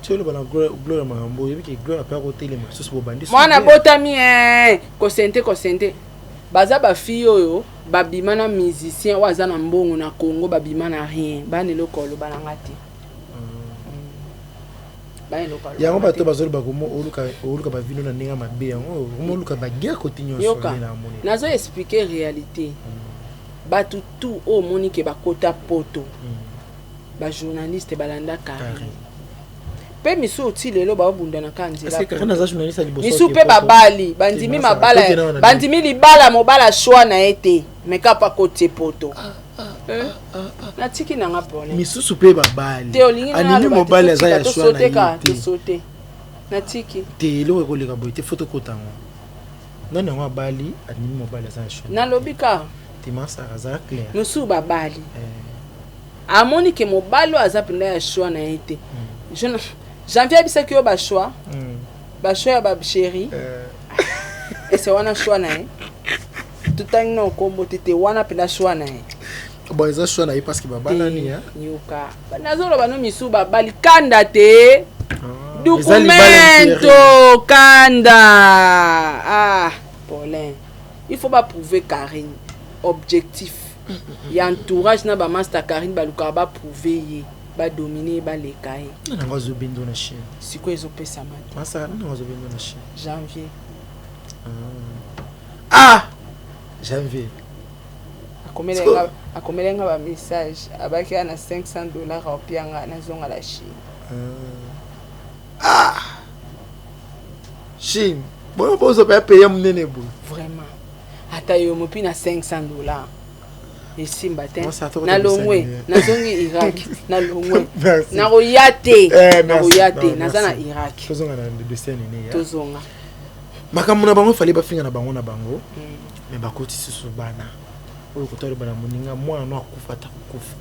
Speaker 8: Ti oloba na Gloire makambo, oyebi ke Gloire ape akotelema lisusu, bobandi.
Speaker 1: Mwana botami, eh, kosente, kosente. Baza bafille oyo babima na musicien oyo aza na mbongo na Congo, babima na rien. Bana eloko oloba na nga te, bana eloko aloba
Speaker 8: Yango
Speaker 1: na nga
Speaker 8: bato
Speaker 1: te.
Speaker 8: bazoloba komo oluka bavino na ndenge ya mabe, yango komo oluka baguerre kote nyonso.
Speaker 1: Yoka.
Speaker 8: Nde na amoni.
Speaker 1: Nazo expliquer réalité. Bato tu oyo omoni ke bakota poto, bajournaliste balanda Karine.
Speaker 8: Karine.
Speaker 1: Mpe misusu ti lelo baobundana kaka nzela.
Speaker 8: Est-ce que Karine aza journaliste ya liboso
Speaker 1: Misu
Speaker 8: oke
Speaker 1: mpe
Speaker 8: poto?
Speaker 1: babali bandimi
Speaker 8: Te,
Speaker 1: mabala.
Speaker 8: tokende wana.
Speaker 1: Bandimi libala, mobala shwa na ye te, me kapa kotie poto. Eh, natiki nanga pone.
Speaker 8: Misusu mpe babali.
Speaker 1: Te, olingi
Speaker 8: Animi mobali aza ya shwa na ye te.
Speaker 1: Tosote, natiki.
Speaker 8: Te, eloko ekoleka boye te, fo tokota yango. Nani yango abali, animi mobali aza ya shwa na ye?
Speaker 1: Nalobi kaka.
Speaker 8: Te, Masara aza clair.
Speaker 1: Mosusu babali, amoni ke mobali oyo aza mpenza ya choix na ye te. Janvier ayebisaki yo bachoix, bachoix ya bachéri. Ese wana choix na ye, totangi na okombo te. Te, wana mpenza choix na ye.
Speaker 8: Bon, eza choix na ye parce que babalani.
Speaker 1: Te, yoka, nazoloba no, misu babali kanda te.
Speaker 8: Eza libala.
Speaker 1: Documento kanda. Ah, Paulin, il faut baprouver Karine. Objectif ya entourage na bamaster Karine, balukaka baprouve ye, badomine ye, baleka ye.
Speaker 8: Nani yango azobendo na Chine?
Speaker 1: Sikoyo ezopesama te.
Speaker 8: Masara, nani yango azobendo na Chine?
Speaker 1: Janvier.
Speaker 8: Ah, Janvier.
Speaker 1: Akomeli nga bamessage, abaki ya na 500 dollar, aopianga nazonga la Chine.
Speaker 8: Ah, Chine bono bozopa ya pays ya monene boye.
Speaker 1: Vraiment, ata yo mopi na 500 dollar esimba te.
Speaker 8: Mwasi ata
Speaker 1: Nalongwe.
Speaker 8: kotangisa.
Speaker 1: Nazongi Irak, nalongwe.
Speaker 8: Merci.
Speaker 1: Nakoya te.
Speaker 8: Eh, merci.
Speaker 1: Nakoya te.
Speaker 8: Non,
Speaker 1: Naza na
Speaker 8: merci.
Speaker 1: Irak.
Speaker 8: Tozonga na dossier nene ya
Speaker 1: Tozonga.
Speaker 8: Makambo na bango, efale bafinga na bango na bango, me bakoti susu bana oyo kota oloba na moninga mwana no akufa ata kokufa.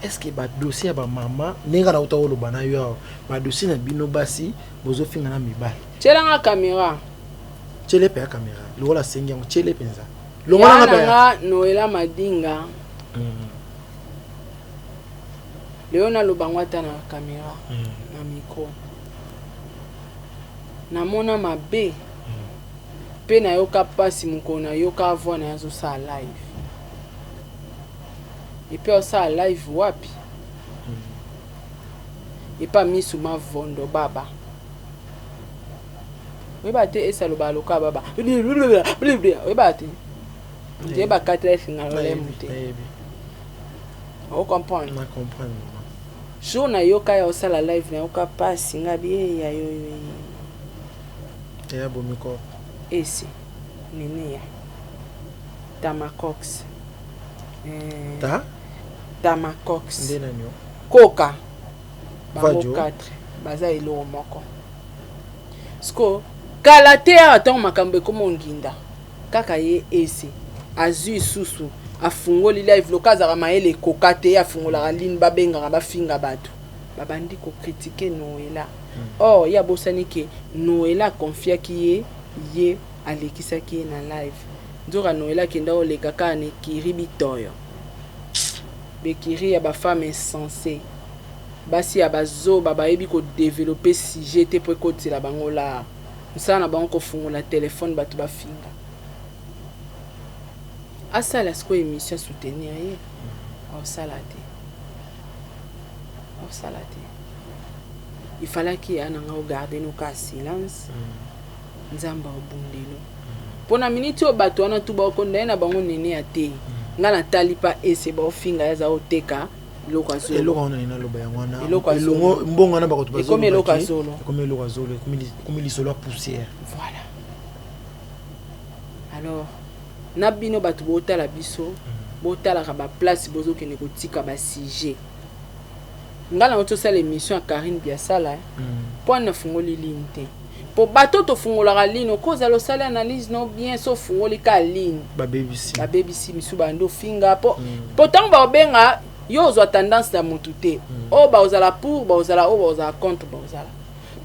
Speaker 8: Est ce que badossier ya bamama, ndenge nauta koloba na yo awa, badossier na bino basi bozofinga na mibali?
Speaker 1: Tielanga caméra.
Speaker 8: Tiele mpe ya kamera lokola asengi yango, tiele mpenza longola nga mpe.
Speaker 1: Nga Noela Madinga, lelo naloba yango ata na kamera, na micro, namona mabe mpe nayoka mpasi mokolo nayoka voix na ye azosala live. Et puis osala live wapi? Epa misu mavondo baba, oyeba te esi alobaka lokola baba, oyeba te nzeye bakatela efinga lolemu te. Ocomprendre?
Speaker 8: Na comprendre, mama.
Speaker 1: Jour nayoka ya osala live, nayoka mpasi. Nga bieya yoyo.
Speaker 8: Eya bomiko.
Speaker 1: Esi nene ya Tamacox,
Speaker 8: Ta.
Speaker 1: Tamacox.
Speaker 8: Nde nani o?
Speaker 1: Koka bango.
Speaker 8: Vadio.
Speaker 1: 4 baza eloko moko. Siko kala te awa, ntango makambo ekoma onginda kaka, ye ese azwi lisusu, afungoli live. Loka azalaka mayele ekoka te, ye afungolaka ligne, babengaka, bafinga bato, babandi kocritiquer Noela. Or ye abosani ke Noela aconfiaki ye, ye alekisaki ye na live. Nzoka Noela akenda koleka kaka na ekiri bitoyo, bekiri ya bafemme insensé, basi ya bazoba, bayebi kodévelopper sujet te mpo ekotela bango lar. Mosala na bango kofungola telefone, bato bafinga. Asala sikoyo émission, soutenir ye, aosala te, aosala te. Ifalaki ya nanga ogarde noka silence. Nzambe aobundelo mpo na miniti oyo bato wana tu baokonda ye na bango nene ya te. Nga natali pa ese baofinga ye, aza oteka eloko azolo.
Speaker 8: Eloko wana nini naloba yango wana.
Speaker 1: Eloko ya zolo.
Speaker 8: Elongo mbongo wana bakoto.
Speaker 1: Ekomi eloko ya zolo.
Speaker 8: Ekomi eloko ya zolo, ekomi lisolo ya poussière.
Speaker 1: Voilà. Alors na bino bato botala biso, botalaka baplace bozokende kotika basujet. Nga nango tosala émission ya Karine Biasala, mpo ani nafungoli ligne te, mpo bato tofungolaka ligne, okozala osali analyse no bien, so ofungoli ka ligne,
Speaker 8: babebisi.
Speaker 1: Babebisi misu, bandi ofinga. Mpo ntango baobenga yo, ozwa tendance na motu te. Oyo baozala pour, baozala oyo baozala contre, baozala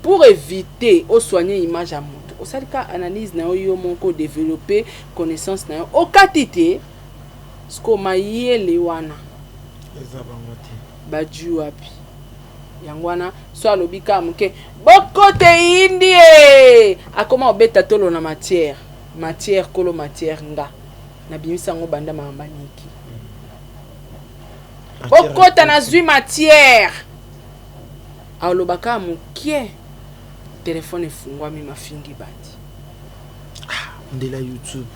Speaker 1: pour éviter osoigne image ya motu. Osali ka analyse na yo, yo moko développer connaissance na yo, okati te. Siko mayele wana
Speaker 8: eza bango te.
Speaker 1: Baju wapi yango wana? So alobi kaka moke, bokote yindi ye akoma obeta tolo na matière, matière kolo matière. Nga nabimisa yango banda makambo aniki. Bokota, nazwi matière. Aloba kaka mokie, telefone efungwami, mafingi bandi.
Speaker 8: Ndela YouTube.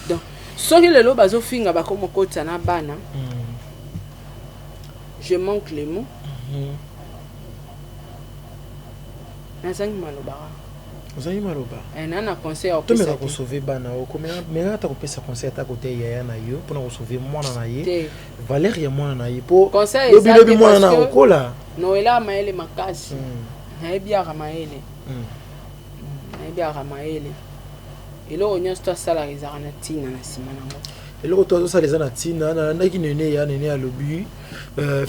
Speaker 1: Donc soki lelo bazofinga, bakoma okotisa na bana, je manque les mots, nazangi maloba kaka.
Speaker 8: Ozangi maloba.
Speaker 1: Eh, na conseil ya
Speaker 8: tomeka
Speaker 1: kopesa te.
Speaker 8: Kosauver bana, meka ata kopesa conseil ata kote yaya na yo mpona kosauver mwana na ye,
Speaker 1: te.
Speaker 8: Valeur ya mwana na ye, mpo
Speaker 1: Conseil
Speaker 8: lobi
Speaker 1: eza
Speaker 8: lobi
Speaker 1: te
Speaker 8: mwana na
Speaker 1: parce que
Speaker 8: okola.
Speaker 1: Noela mayele makasi, nayebi yaka mayele, nayebi yaka mayele. Eloko nyonso to asalaka ezalaka na ntina na nsima nango.
Speaker 8: Eloko to azosala eza na ntina. Nalandaki nene ya nene, alobi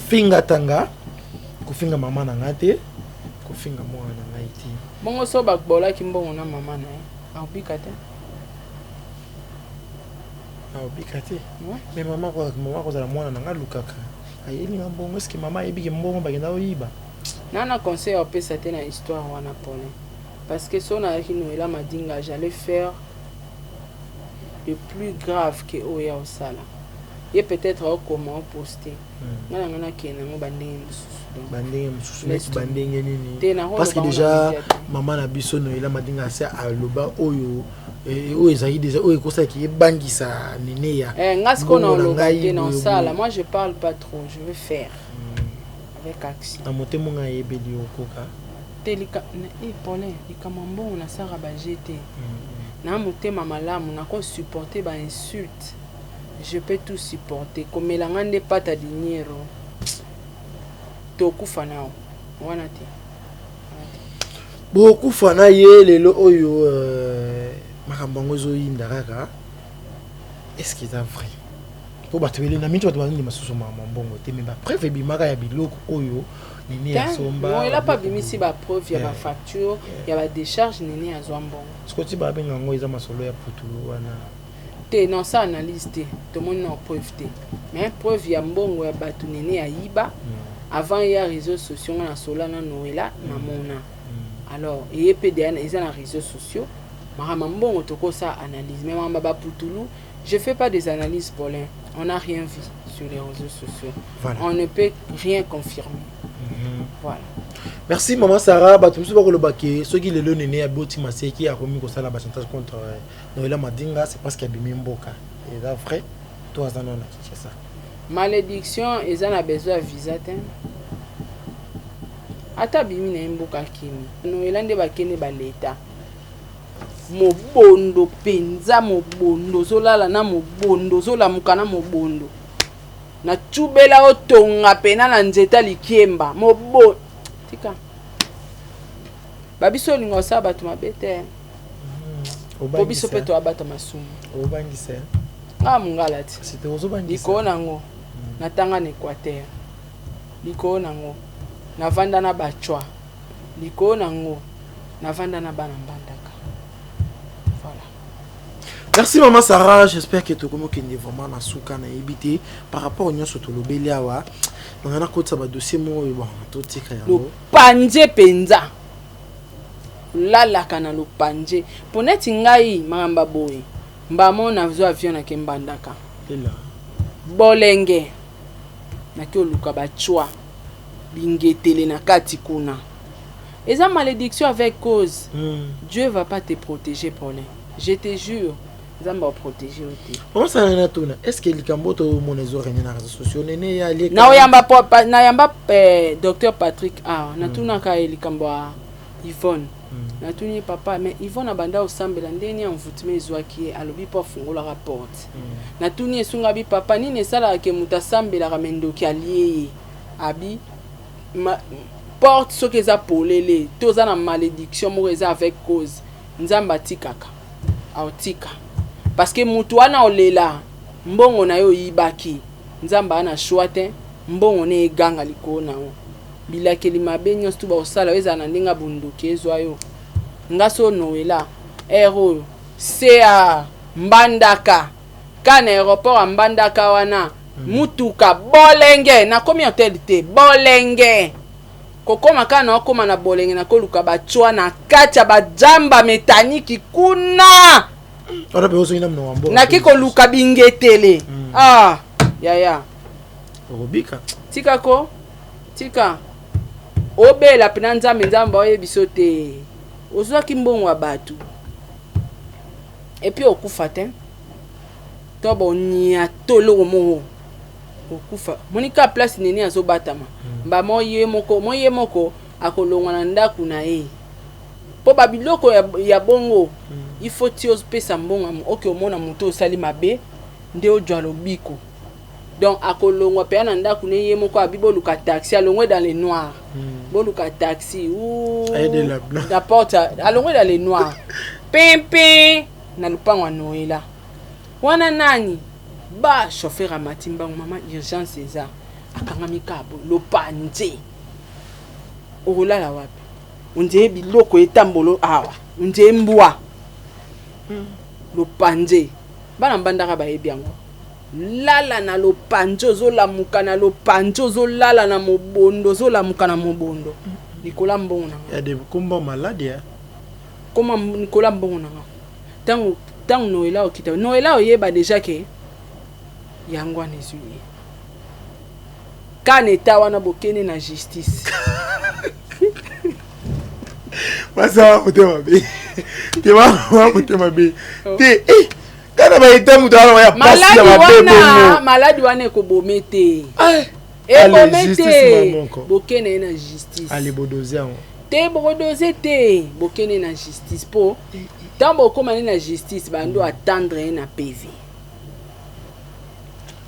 Speaker 8: finga tanga, kofinga mama na ngai te, kofinga mwana na ngai te.
Speaker 1: Bongo so babolaki mbongo na mama na ye, akobika te?
Speaker 8: Aobika te. Mais mama, mama kozala mwana na ngai alukaka ayelinga mbongo, eske mama ayebiki mbongo bakenda koyiba?
Speaker 1: Na conseil ya kopesa te na histoire wana, Paulin, parce que so nayaki Noela Madinga, j'allais faire le plus grave ke oyo ya osala ye. Peut-être okoma oposte, nga na nga nakende yango bandenge mosusu. Donc
Speaker 8: bandenge mosusu
Speaker 1: Laisse
Speaker 8: neti bandenge nini?
Speaker 1: Te, nakoloba
Speaker 8: Parce que
Speaker 1: ngo na
Speaker 8: déjà
Speaker 1: média te.
Speaker 8: Mama na biso Noela Madinga ase aloba oyo oyo ezalaki déjà, oyo ekosalaki ebangisa nene ya
Speaker 1: Eh, nga sikoyo
Speaker 8: mbongo na
Speaker 1: naoloba
Speaker 8: ngai
Speaker 1: te,
Speaker 8: boye
Speaker 1: naosala.
Speaker 8: boye.
Speaker 1: Moi, je parle pas trop, je veux faire avec action.
Speaker 8: Na motema ngai ayebeli okoka.
Speaker 1: Te, Paulin, likambo ya mbongo nasalaka baje te. Na motema malamu, nakosupporte bainsulte, je peux tout supporter. Komela nga nde pata diniero, tokufa nao wana te, wana te.
Speaker 8: Bokufa na ye. Lelo oyo makambo yango ezoyinda kaka. Est ce que eza vrai? Mpo bato ebele na minti, bato bazondima susu makambo ya mbongo te, mais bapreuve ebimaka ya biloko oyo. Nene asomba.
Speaker 1: Noela mpe abimisi bapreuve ya bafacture ya badécharge. Nene azwa mbongo.
Speaker 8: Sikoti babenga yango eza masolo ya putulu wana.
Speaker 1: Te, non, ça analyse te, tomoni na preuve te, mais preuve ya mbongo ya bato Nene ayiba avant ya réseaux sociaux, nga na sola na Noela, namona. Alors eye mpe deya eza na réseaux sociaux. Makambo mbongo tokosala analyse, mais makambo ya baputulu, je fais pas des analyses, Paulin. On n'a rien vu sur les réseaux sociaux. On ne peut rien confirmer. Voilà.
Speaker 8: Merci Mama Sarah. Bato mosusu bakoloba ke soki lelo Nene aboti maseki, akomi kosala bachantage contre Noela Madinga, c'est parce que abimi mboka. Eza vrai to aza nano na Kinshasa?
Speaker 1: Malédiction eza na besoin ya visa te. Ata abimi na ye mboka, akimi, Noela nde bakende baleta mobondo mpenza. Mobondo ozolala na mobondo, ozolamuka na mobondo, natubela otonga pena na nzeta likiemba mobo. Tika babiso olinga osala bato mabe te, po biso mpe toyabata masumu.
Speaker 8: Obangisa.
Speaker 1: Nga mongala ti likolo nango natanga na Équateur, likolo nango navanda na bacwa, likolo nango navanda na bana Mbandaka. Voilà.
Speaker 8: Merci Mama Sarah, j'espère que tokomi okende vraiment na suka. Nayebi te par rapport nyonso tolobeli awa, nanga nakotisa badossier moko oyo, bon, totika yango.
Speaker 1: Lopanje mpenza, olalaka na lopanje mpo neti ngai makambo ya boye. Mbamo nazwa avion, nake Mbandaka.
Speaker 8: Ela.
Speaker 1: Bolenge nake oluka bacwa bingetele na kati kuna. Eza malédiction avec cause. Dieu va pas te protéger, Paulin, je te jure, Nzambe aprotéger yo te.
Speaker 8: Mama Sarah, natuna, est ce que likambo tomona ezorégner na réseaux sociaux, Nene ya alie?
Speaker 1: Naoyamba nayamba docteur Patrick awa, natunaka ye likambo ya Yvonne. Natuni ye: "Papa, mais Yvonne abanda osambela, ndenge envoûtement ezwaki ye?" Alobi mpo afungolaka porte. Natuni esunga abi: "Papa, nini esalaka ke moto asambelaka me ndoki alie ye?" Abi porte soki eza polele to oza na malédiction moko eza avec cause, Nzambe atikaka, aotika, parce que motu wana olela mbongo na ye oyibaki, Nzambe aa na choix te, mbongo ne eganga likolo na yo. Bilakeli mabe nyonso tu baosala yo ezala na ndenge ya bondoki ezwa yo. Nga so Noela ere oyo ca Mbandaka, ka na aéroport ya Mbandaka wana, mutuka bolenge, nakomi hotel te, bolenge kokóma kaka na okóma na bolenge, nakoluka bacwa na kati ya bajamba metaniki kuna.
Speaker 8: Wana mpe ozongi na monoko ya mboka.
Speaker 1: Naki koluka bingetele. Ah yaya.
Speaker 8: Okobika.
Speaker 1: Tika ko tika obela mpena Nzambe. Nzambe aoyebi biso te. Ozwaki mbongo ya bato et puis okufa te to bonia to eloko moko okufa. Monika place nini azobatama mbamo ye moko, mo ye moko akolongwa na ndako na ye mpo babiloko ya bongo. Il faut ti opesa mbongo oke omona moto osali mabe nde ozwa lobiko. Donc akolongwa mpenza na ndako ne ye moko. Abi boluka taxi, alongwe dans le noir. Boluka taxi
Speaker 8: Aide la blanc.
Speaker 1: Na porte, alongwe dans le noir pimpi na lupango ya Noela wana. Nani ba chauffeur amati mbango: "Mama, urgence eza." Akangami kabo lopanje. Okolala wapi? Ondie biloko etambolo awa, ondie mbwa lopanje. Bana Mbandaka bayebi yango. Lala na lopanje, ozolamuka na lopanje, ozolala na mobondo, ozolamuka na mobondo likola mbongo na nga.
Speaker 8: Ya de komba maladi ya.
Speaker 1: Koma likola mbongo na nga. Ntango Noela okita, Noela oyeba déjà ke yango wana ezwi ye kana eta wana, bokende na justice.
Speaker 8: Basala motema mabe te, ba motema mabe te. Eh, kana baeta moto wana ya pasi ya
Speaker 1: maladi
Speaker 8: mabe
Speaker 1: wana
Speaker 8: bongo.
Speaker 1: Maladi wana ekobome te.
Speaker 8: Allez,
Speaker 1: Ekome
Speaker 8: justice
Speaker 1: te.
Speaker 8: mamoko.
Speaker 1: Bokende ye na justice.
Speaker 8: Ale bodoze yango.
Speaker 1: Te, bokodoze te, bokende na justice, mpo ntango bokóma ne na justice, bando attendre ye na PV.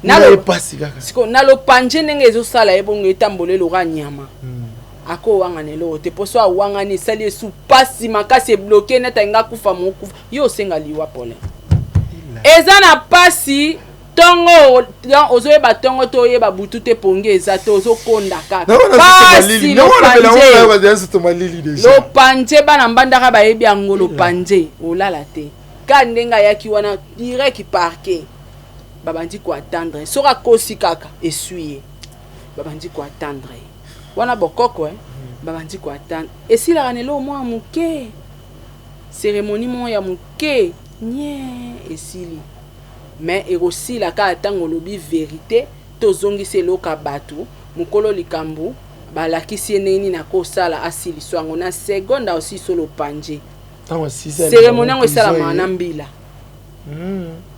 Speaker 8: Na ye pasi kaka.
Speaker 1: Siko na lopanje ndenge ezosala ye bongo, etambola eloka nyama. Akowangana eloko te, mpo so awangani esali esu pasi makasi, ebloquer neti alingi akufa, mokufa. Yo osenga liwa, Paulin, eza na pasi. Tongo ozoyeba tongo to oyeba butu te pongi eza te ozokonda kaka. Pasi lopanje. Lopanje bana mbandaka bayebi yango lopanje olala te. Ka ndenge ayaki wana direct parquet. Babandi ko attendre soki akosi kaka esui ye. Babandi ko attendre ye. Wana bokoko eh. Babandi ko attendre. Esilaka na eloko mwa moke. Ceremonie moko ya moke nye esili. Mais ekosila kaka tango olobi verite to ozongisi eloko ya batu, mukolo likambu balakisi ye ndenge nini akosala asiliso yango na seconde aosiliso lopanje. Ceremonie yango esalamaka na mbila.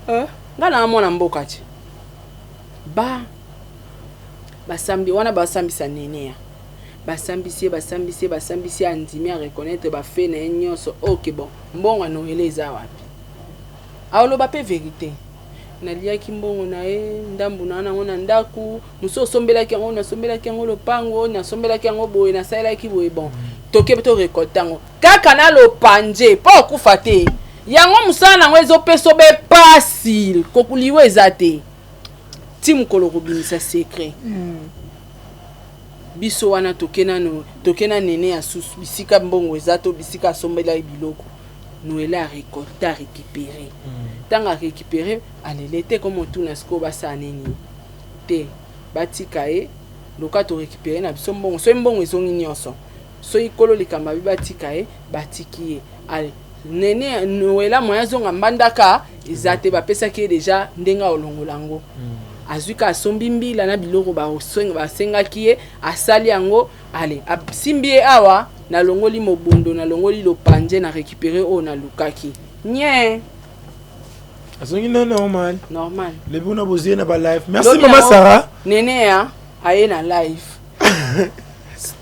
Speaker 1: Eh, nga na mwana mboka ti. Ba basambi wana basambisa Neneya. Basambisi ye, basambisi ye, basambisi ye andimi a reconnaitre ba faits na ye nionso. Ok bon, mbongo ya Noela eza wapi? Aloba pe verite. Naliaki mbongo na ye, ndambu na nango na ndaku, mosusu osombelaki yango, nasombelaki yango lopango, nasombelaki yango boye, nasalelaki boye bon. Toke to recolte yango kaka na lopanje po okufa te. Yango mosala nango ezopesa obe pasi, kokuliwa eza te. Ti mokolo kobimisa secret. Biso wana toke nano, toke na nene ya susu bisika mbongo eza to bisika asombelaki biloko. Noela a recolte a recuperer. Tango a recuperer alele te comme otuna sikoyo basala nini te batika ye loka to recuperer na biso mbongo soki mbongo ezongi nyonso soki kolo likambo abi batika ye batiki ye ale nene Noela moyen azonga mbandaka eza te bapesaki ye deja ndenge aolongola yango azwi ka asombi mbila na biloko basengaki ye asali yango Allez, asimbi ye awa, nalongoli mobondo, nalongoli lopanje, na recuperer oyo nalukaki. Nye.
Speaker 8: Azongi na normal.
Speaker 1: Normal.
Speaker 8: Lebi kuna bozie na ba live. Merci mama Sarah.
Speaker 1: Nene ya aye na live.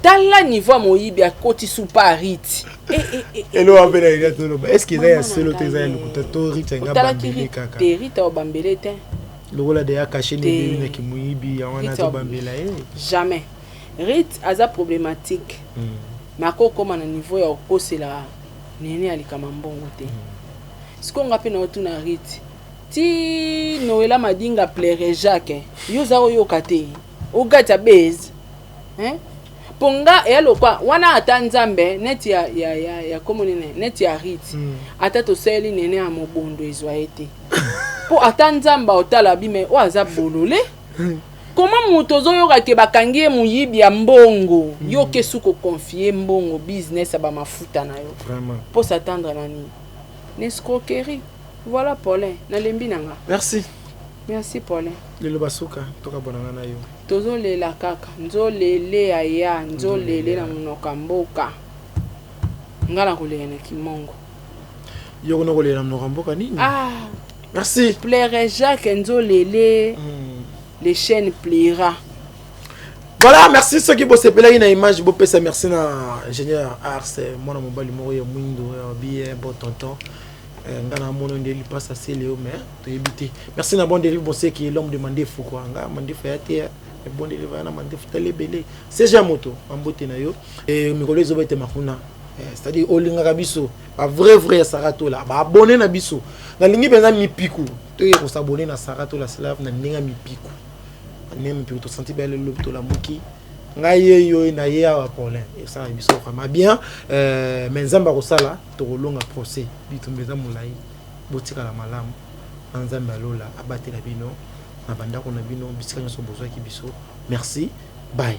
Speaker 1: Tala niveau ya moyibi akoti supa Rit. Eh,
Speaker 8: eh, eh, Elo ape na ila toloba. Est-ce que eza ya solo te eza ya lokuta to Rit anga bambele kaka.
Speaker 1: Te Rit bambele te.
Speaker 8: Lokola deya caché ne bebi na kimoyibi yango wana azobambela ye.
Speaker 1: Jamais. Rit aza problematique mais ako koma na niveau ya kokosela nene alikama mbongo te. Sikoyo nga pe nao tuna Rit ti Noela Madinga plaire Jacques yo oza oyoka te ogatia base hein po nga eya lokwa wana ata nzambe neti ya ya ya ya komo nene neti ya Rit ata tosaleli nene ya mobondo ezwa ye te po ata nzambe otala bi mais oyo aza bolole. Comment mutu ozoyoka ke bakangi ye moyibi ya mbongo mm. yo ke suko confier mbongo business ya ba mafuta na yo
Speaker 8: vraiment
Speaker 1: po s'attendre na nini na escroquerie voilà Paulin nalembi na nga
Speaker 8: merci
Speaker 1: merci Paulin
Speaker 8: lelo basuka tokabonanga na yo
Speaker 1: tozolela kaka nzolele yaya nzolele na monoko ya mboka nga nakolela na kimongo
Speaker 8: yo kuna kolela na monoko ya mboka nini ah. Merci.
Speaker 1: Plaire Jacques Nzolele, les chaînes plaira.
Speaker 8: Voilà, merci ceux qui bosepelaki na image bopesa merci na ingénieur Ars mwana mobali moko ya mwindo ya bien bon tonton nga na mono nde lipasa sele yo mais toyebi te merci na bon delive boseki l'homme de mandefu quoi nga mandefu ya te bon delive na mandefu tala ebele CG ya moto mambote na yo mikolo ezobetema kuna c'est-à-dire olingaka biso ba vrai vrai ya Sarah Tola ba abonné na biso nalingi mpenza mipiku toye kosabone na Sarah Tola Slave na ndenge ya mipiku na ndenge ya mipiku tosanti bele lobi tolamuki ngai ye yo na ye awa Paulin esala biso vraiment bien mais nzambe akosala tokolonga procès bitumba eza molai botikala malamu na nzambe ya lola abatela bino na bandako na bino bisika nyonso bozwaki biso merci bye.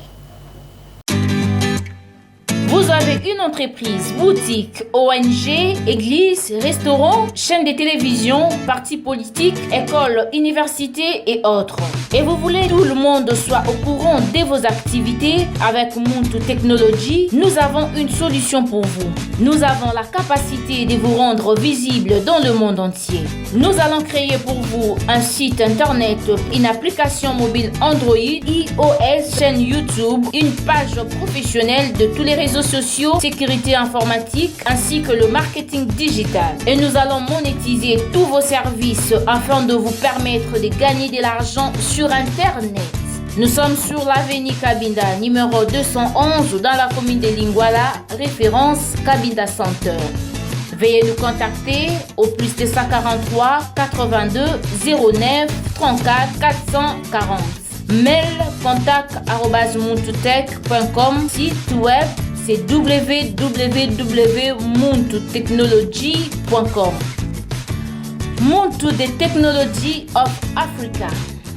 Speaker 9: Vous avez une entreprise, boutique, ONG, église, restaurant, chaîne de télévision, parti politique, école, université et autres. Et vous voulez que tout le monde soit au courant de vos activités avec Muntu Technology, nous avons une solution pour vous. Nous avons la capacité de vous rendre visible dans le monde entier. Nous allons créer pour vous un site internet, une application mobile Android, iOS, chaîne YouTube, une page professionnelle de tous les réseaux sociaux, sécurité informatique ainsi que le marketing digital. Et nous allons monétiser tous vos services afin de vous permettre de gagner de l'argent sur Internet. Nous sommes sur l'avenue Kabinda, numéro 211, dans la commune de Lingwala, référence Kabinda Center. Veuillez nous contacter au plus 243 82 09 34 440. Mail contact arobase muntutech.com. Site web c'est www.muntutechnology.com. Muntu the Technology of Africa.